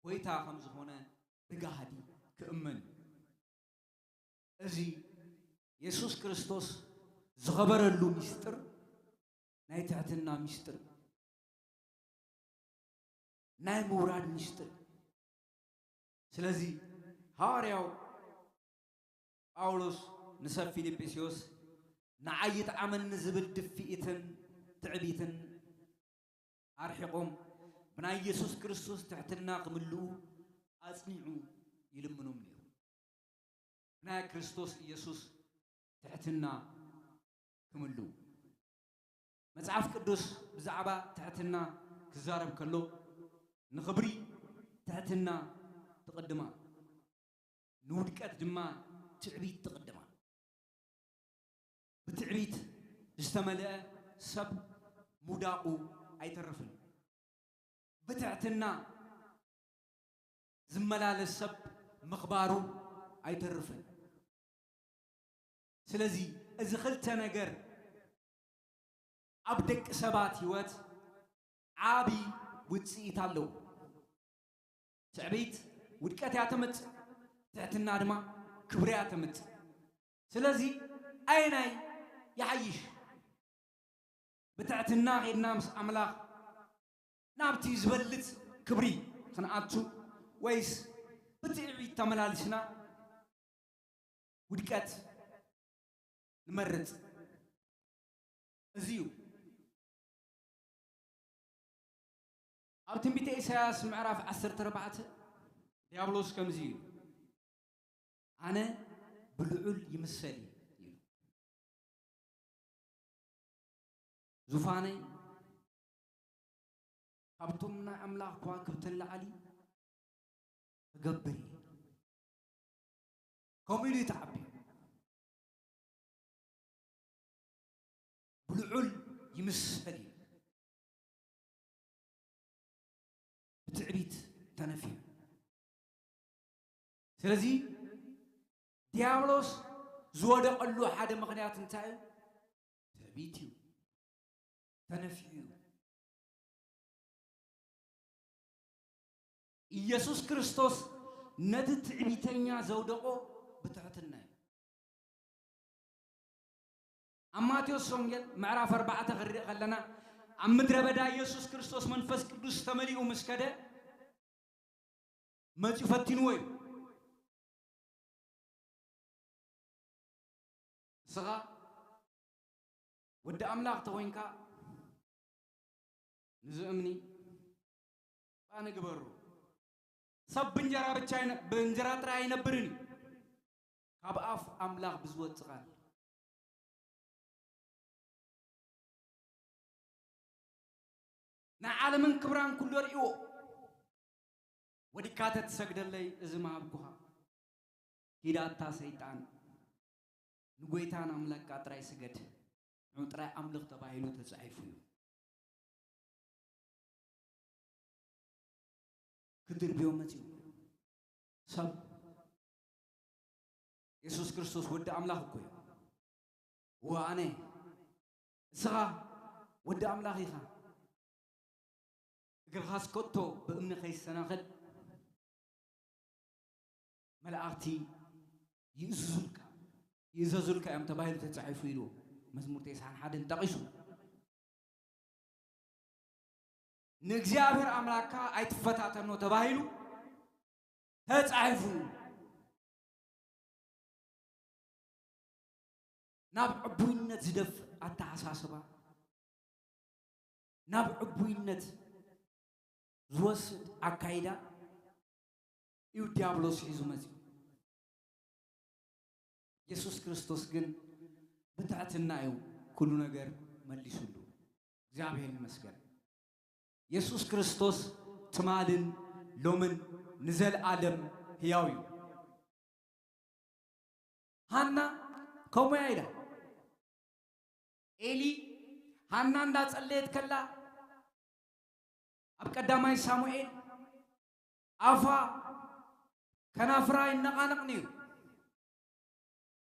ጐይታ ከም ዝኾነ ብጋህዲ ክእመን እዩ። እዚ የሱስ ክርስቶስ ዝኸበረሉ ምስጢር ናይ ትሕትና ምስጢር፣ ናይ ምውራድ ምስጢር። ስለዚ ሃዋርያው ጳውሎስ ንሰብ ፊልጵስዩስ፣ "ንዓይ ይጥዓመኒ" ዝብል ድፍኢትን ትዕቢትን ኣርሒቖም፣ ብናይ የሱስ ክርስቶስ ትሕትና ክምልኡ ኣጽኒዑ ይልምኖም ነይሩ። ብናይ ክርስቶስ ኢየሱስ ትሕትና ክምልኡ። መጽሓፍ ቅዱስ ብዛዕባ ትሕትና ክዛረብ ከሎ፣ ንኽብሪ ትሕትና ትቕድማ፣ ንውድቀት ድማ ትዕቢት ትቕድማ። ብትዕቢት ዝተመልአ ሰብ ምውዳቑ ኣይተርፍን። ብትሕትና ዝመላለስ ሰብ ምኽባሩ ኣይተርፍን። ስለዚ እዚ ክልተ ነገር ኣብ ደቂ ሰባት ህይወት ዓቢ ውጽኢት ኣለዎ። ትዕቢት ውድቀት እያ ተምጽእ፣ ትሕትና ድማ ክብሪ እያ ተምጽእ። ስለዚ ኣየናይ ይሓይሽ? ብትሕትና ኬድና ምስ ኣምላኽ ናብቲ ዝበልጽ ክብሪ ክንኣቱ፣ ወይስ ብትዕቢት ተመላሊስና ውድቀት ንመርጽ? እዚ እዩ። ኣብ ትንቢተ ኢሳያስ ምዕራፍ ዓሰርተ ኣርባዕተ ዲያብሎስ ከምዚ እዩ፣ "ኣነ ብልዑል ይምሰል" እዩ ኢሉ። "ዙፋነይ ካብቶም ናይ ኣምላኽ ከዋክብቲ ንላዕሊ ክገብር እየ" ከምኡ ኢሉ እዩ ተዓቢሩ። ብልዑል ይምሰል እዩ። ብትዕቢት ተነፊሑ። ስለዚ ዲያብሎስ ዝወደቐሉ ሓደ ምኽንያት እንታይ እዩ? ትዕቢት እዩ። ተነፊሑ እዩ። ኢየሱስ ክርስቶስ ነቲ ትዕቢተኛ ዘውደቖ ብትሕትና እዩ። ኣብ ማቴዎስ ወንጌል ምዕራፍ ኣርባዕተ ክንርኢ ከለና፣ ኣብ ምድረ በዳ ኢየሱስ ክርስቶስ መንፈስ ቅዱስ ተመሊኡ ምስ ከደ፣ መጺኡ ፈቲንዎ እዩ። "ንስኻ ወዲ ኣምላኽ ተኾይንካ፣ ንዚ እምኒ ባኒ ግበሮ። ሰብ ብእንጀራ ብቻ ኣይነ-፣ ብእንጀራ ጥራይ ኣይነብርን እዩ፣ ካብ ኣፍ ኣምላኽ ብዝወጽእ ቃል" ናይ ዓለምን ክብራን ኩሉ ርእይዎ፣ ወዲካ ተትሰግደለይ እዚ ምሃብኩኻ። ኪድ ኣታ ሰይጣን፣ ንጎይታ ንኣምላኽካ ጥራይ ስገድ፣ ንዑ ጥራይ ኣምልኽ ተባሂሉ ተጻሒፉ እዩ። ክድርብዮ መጺኡ። ሰብ የሱስ ክርስቶስ ወዲ ኣምላኽ እኮ እዩ። እወ ኣነ፣ እስኻ ወዲ ኣምላኽ ኢኻ። እግርኻስ ከቶ ብእምኒ ከይሰናኸል መላእኽቲ ይእዝዙልካ፣ ይእዘዙልካ እዮም ተባሂሉ ተጻሒፉ ኢሉ መዝሙር ተስዓን ሓደን ጠቒሱ። ንእግዚኣብሔር ኣምላኽካ ኣይትፈታተኖ ተባሂሉ ተጻሒፉ። ናብ ዕቡይነት ዝደፍእ ኣተሓሳስባ፣ ናብ ዕቡይነት ዝወስድ ኣካይዳ እዩ ዲያብሎስ ሒዙ መጺኡ። የሱስ ክርስቶስ ግን ብትሕትና እዩ ኩሉ ነገር መሊሱሉ። እግዚኣብሔር ይመስገን። የሱስ ክርስቶስ ትማልን ሎምን ንዘለኣለም ህያው እዩ። ሃና ከምኡ እያ ኢላ። ኤሊ ሃና እንዳጸለየት ከላ ኣብ ቀዳማይ ሳሙኤል ኣፋ ከናፍራ ይነቓነቕ ነይሩ።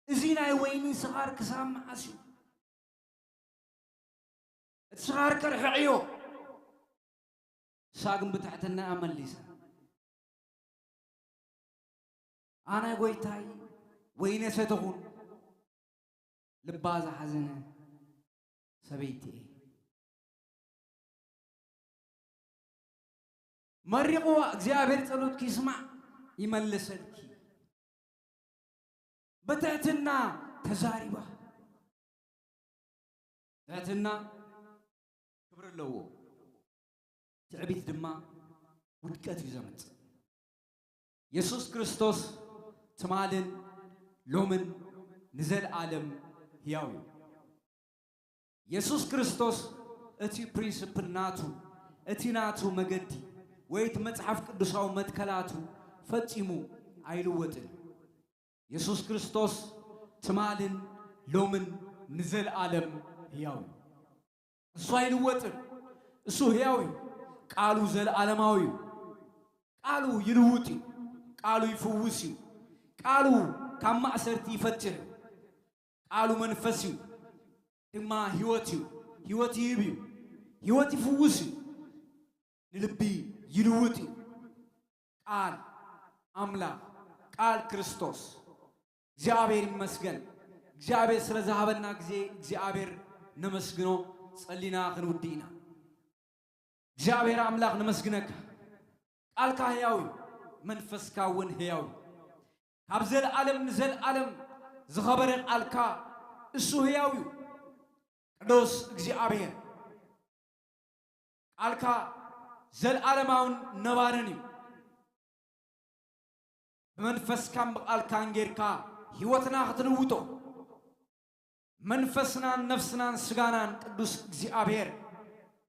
እዚ ናይ ወይኒ ስኻር ክሳብ መዓስ እዩ? እቲ ስኻር ከርሕቕዮ። ንሳ ግን ብትሕትና እያ መሊሳ። ኣነ ጎይታይ ወይነ ሰተኹን ልባ ዝሓዘነ ሰበይቲ እየ። መሪቕዋ እግዚኣብሔር ጸሎትኪ ይስማዕ ይመልሰልኪ። ብትሕትና ተዛሪባ። ትሕትና ክብሪ ኣለዎ። ትዕቢት ድማ ውድቀት እዩ ዘምጽእ። የሱስ ክርስቶስ ትማልን ሎምን ንዘለኣለም ህያው እዩ። የሱስ ክርስቶስ እቲ ፕሪንስፕል ናቱ፣ እቲ ናቱ መገዲ ወይ እቲ መጽሓፍ ቅዱሳዊ መትከላቱ ፈጺሙ ኣይልወጥን። የሱስ ክርስቶስ ትማልን ሎምን ንዘለኣለም ህያው እዩ። እሱ ኣይልወጥን። እሱ ህያው እዩ። ቃሉ ዘለኣለማዊ እዩ። ቃሉ ይልውጥ እዩ። ቃሉ ይፍውስ እዩ። ቃሉ ካብ ማእሰርቲ ይፈትሕ እዩ። ቃሉ መንፈስ እዩ፣ ድማ ህይወት እዩ። ህይወት ይህብ እዩ። ህይወት ይፍውስ እዩ። ንልቢ ይልውጥ እዩ። ቃል ኣምላኽ፣ ቃል ክርስቶስ እግዚኣብሔር ይመስገን። እግዚኣብሔር ስለ ዝሃበና ግዜ እግዚኣብሔር ነመስግኖ። ጸሊና ክንውድእ ኢና። እግዚኣብሔር ኣምላኽ ነመስግነካ። ቃልካ ህያው እዩ፣ መንፈስካ እውን ህያው እዩ። ካብ ዘለዓለም ንዘለዓለም ዝኸበረ ቃልካ እሱ ህያው እዩ። ቅዱስ እግዚኣብሔር ቃልካ ዘለዓለማውን ነባርን እዩ። ብመንፈስካን ብቓልካን ጌርካ ህይወትና ክትልውጦ መንፈስናን ነፍስናን ስጋናን ቅዱስ እግዚኣብሔር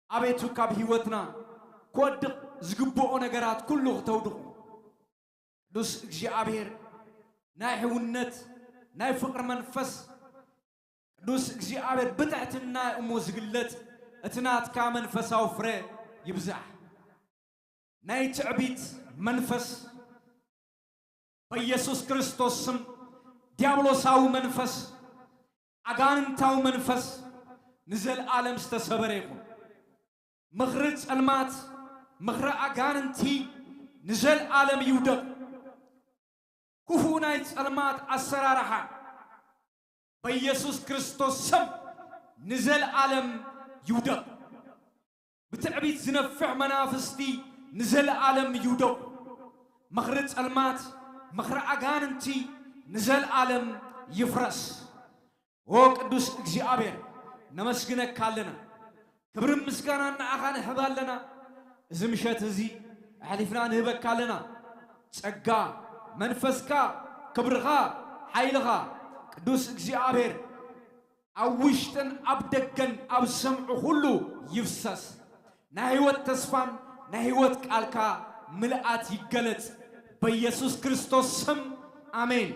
ኣቤቱ ካብ ህይወትና ክወድቕ ዝግብኦ ነገራት ኩሉ ክተውድቑ ቅዱስ እግዚኣብሔር ናይ ሕውነት ናይ ፍቕሪ መንፈስ ቅዱስ እግዚኣብሔር ብትሕትና እሞ ዝግለጽ እቲ ናትካ መንፈሳዊ ፍረ ይብዛሕ። ናይ ትዕቢት መንፈስ በኢየሱስ ክርስቶስ ስም ዲያብሎሳዊ መንፈስ ኣጋንንታዊ መንፈስ ንዘለዓለም ዝተሰበረ ይኹን። ምኽሪ ጸልማት ምኽሪ ኣጋንንቲ ንዘለዓለም ይውደቕ። ክፉእ ናይ ጸልማት ኣሰራርሓ በኢየሱስ ክርስቶስ ስም ንዘለዓለም ይውደቕ። ብትዕቢት ዝነፍሕ መናፍስቲ ንዘለዓለም ይውደቑ። ምኽሪ ጸልማት ምኽሪ ኣጋንንቲ ንዘለዓለም ይፍረስ። ኦ ቅዱስ እግዚኣብሔር ነመስግነካ ኣለና። ክብርን ምስጋናን ንዓኻ ንሕብ ኣለና። እዚ ምሸት እዚ ኣሕሊፍና ንህበካ ኣለና። ጸጋ መንፈስካ ክብርኻ ሓይልኻ ቅዱስ እግዚኣብሔር ኣብ ውሽጥን ኣብ ደገን ኣብ ዝሰምዑ ኩሉ ይፍሰስ። ናይ ህይወት ተስፋን ናይ ህይወት ቃልካ ምልኣት ይገለጽ። በኢየሱስ ክርስቶስ ስም ኣሜን።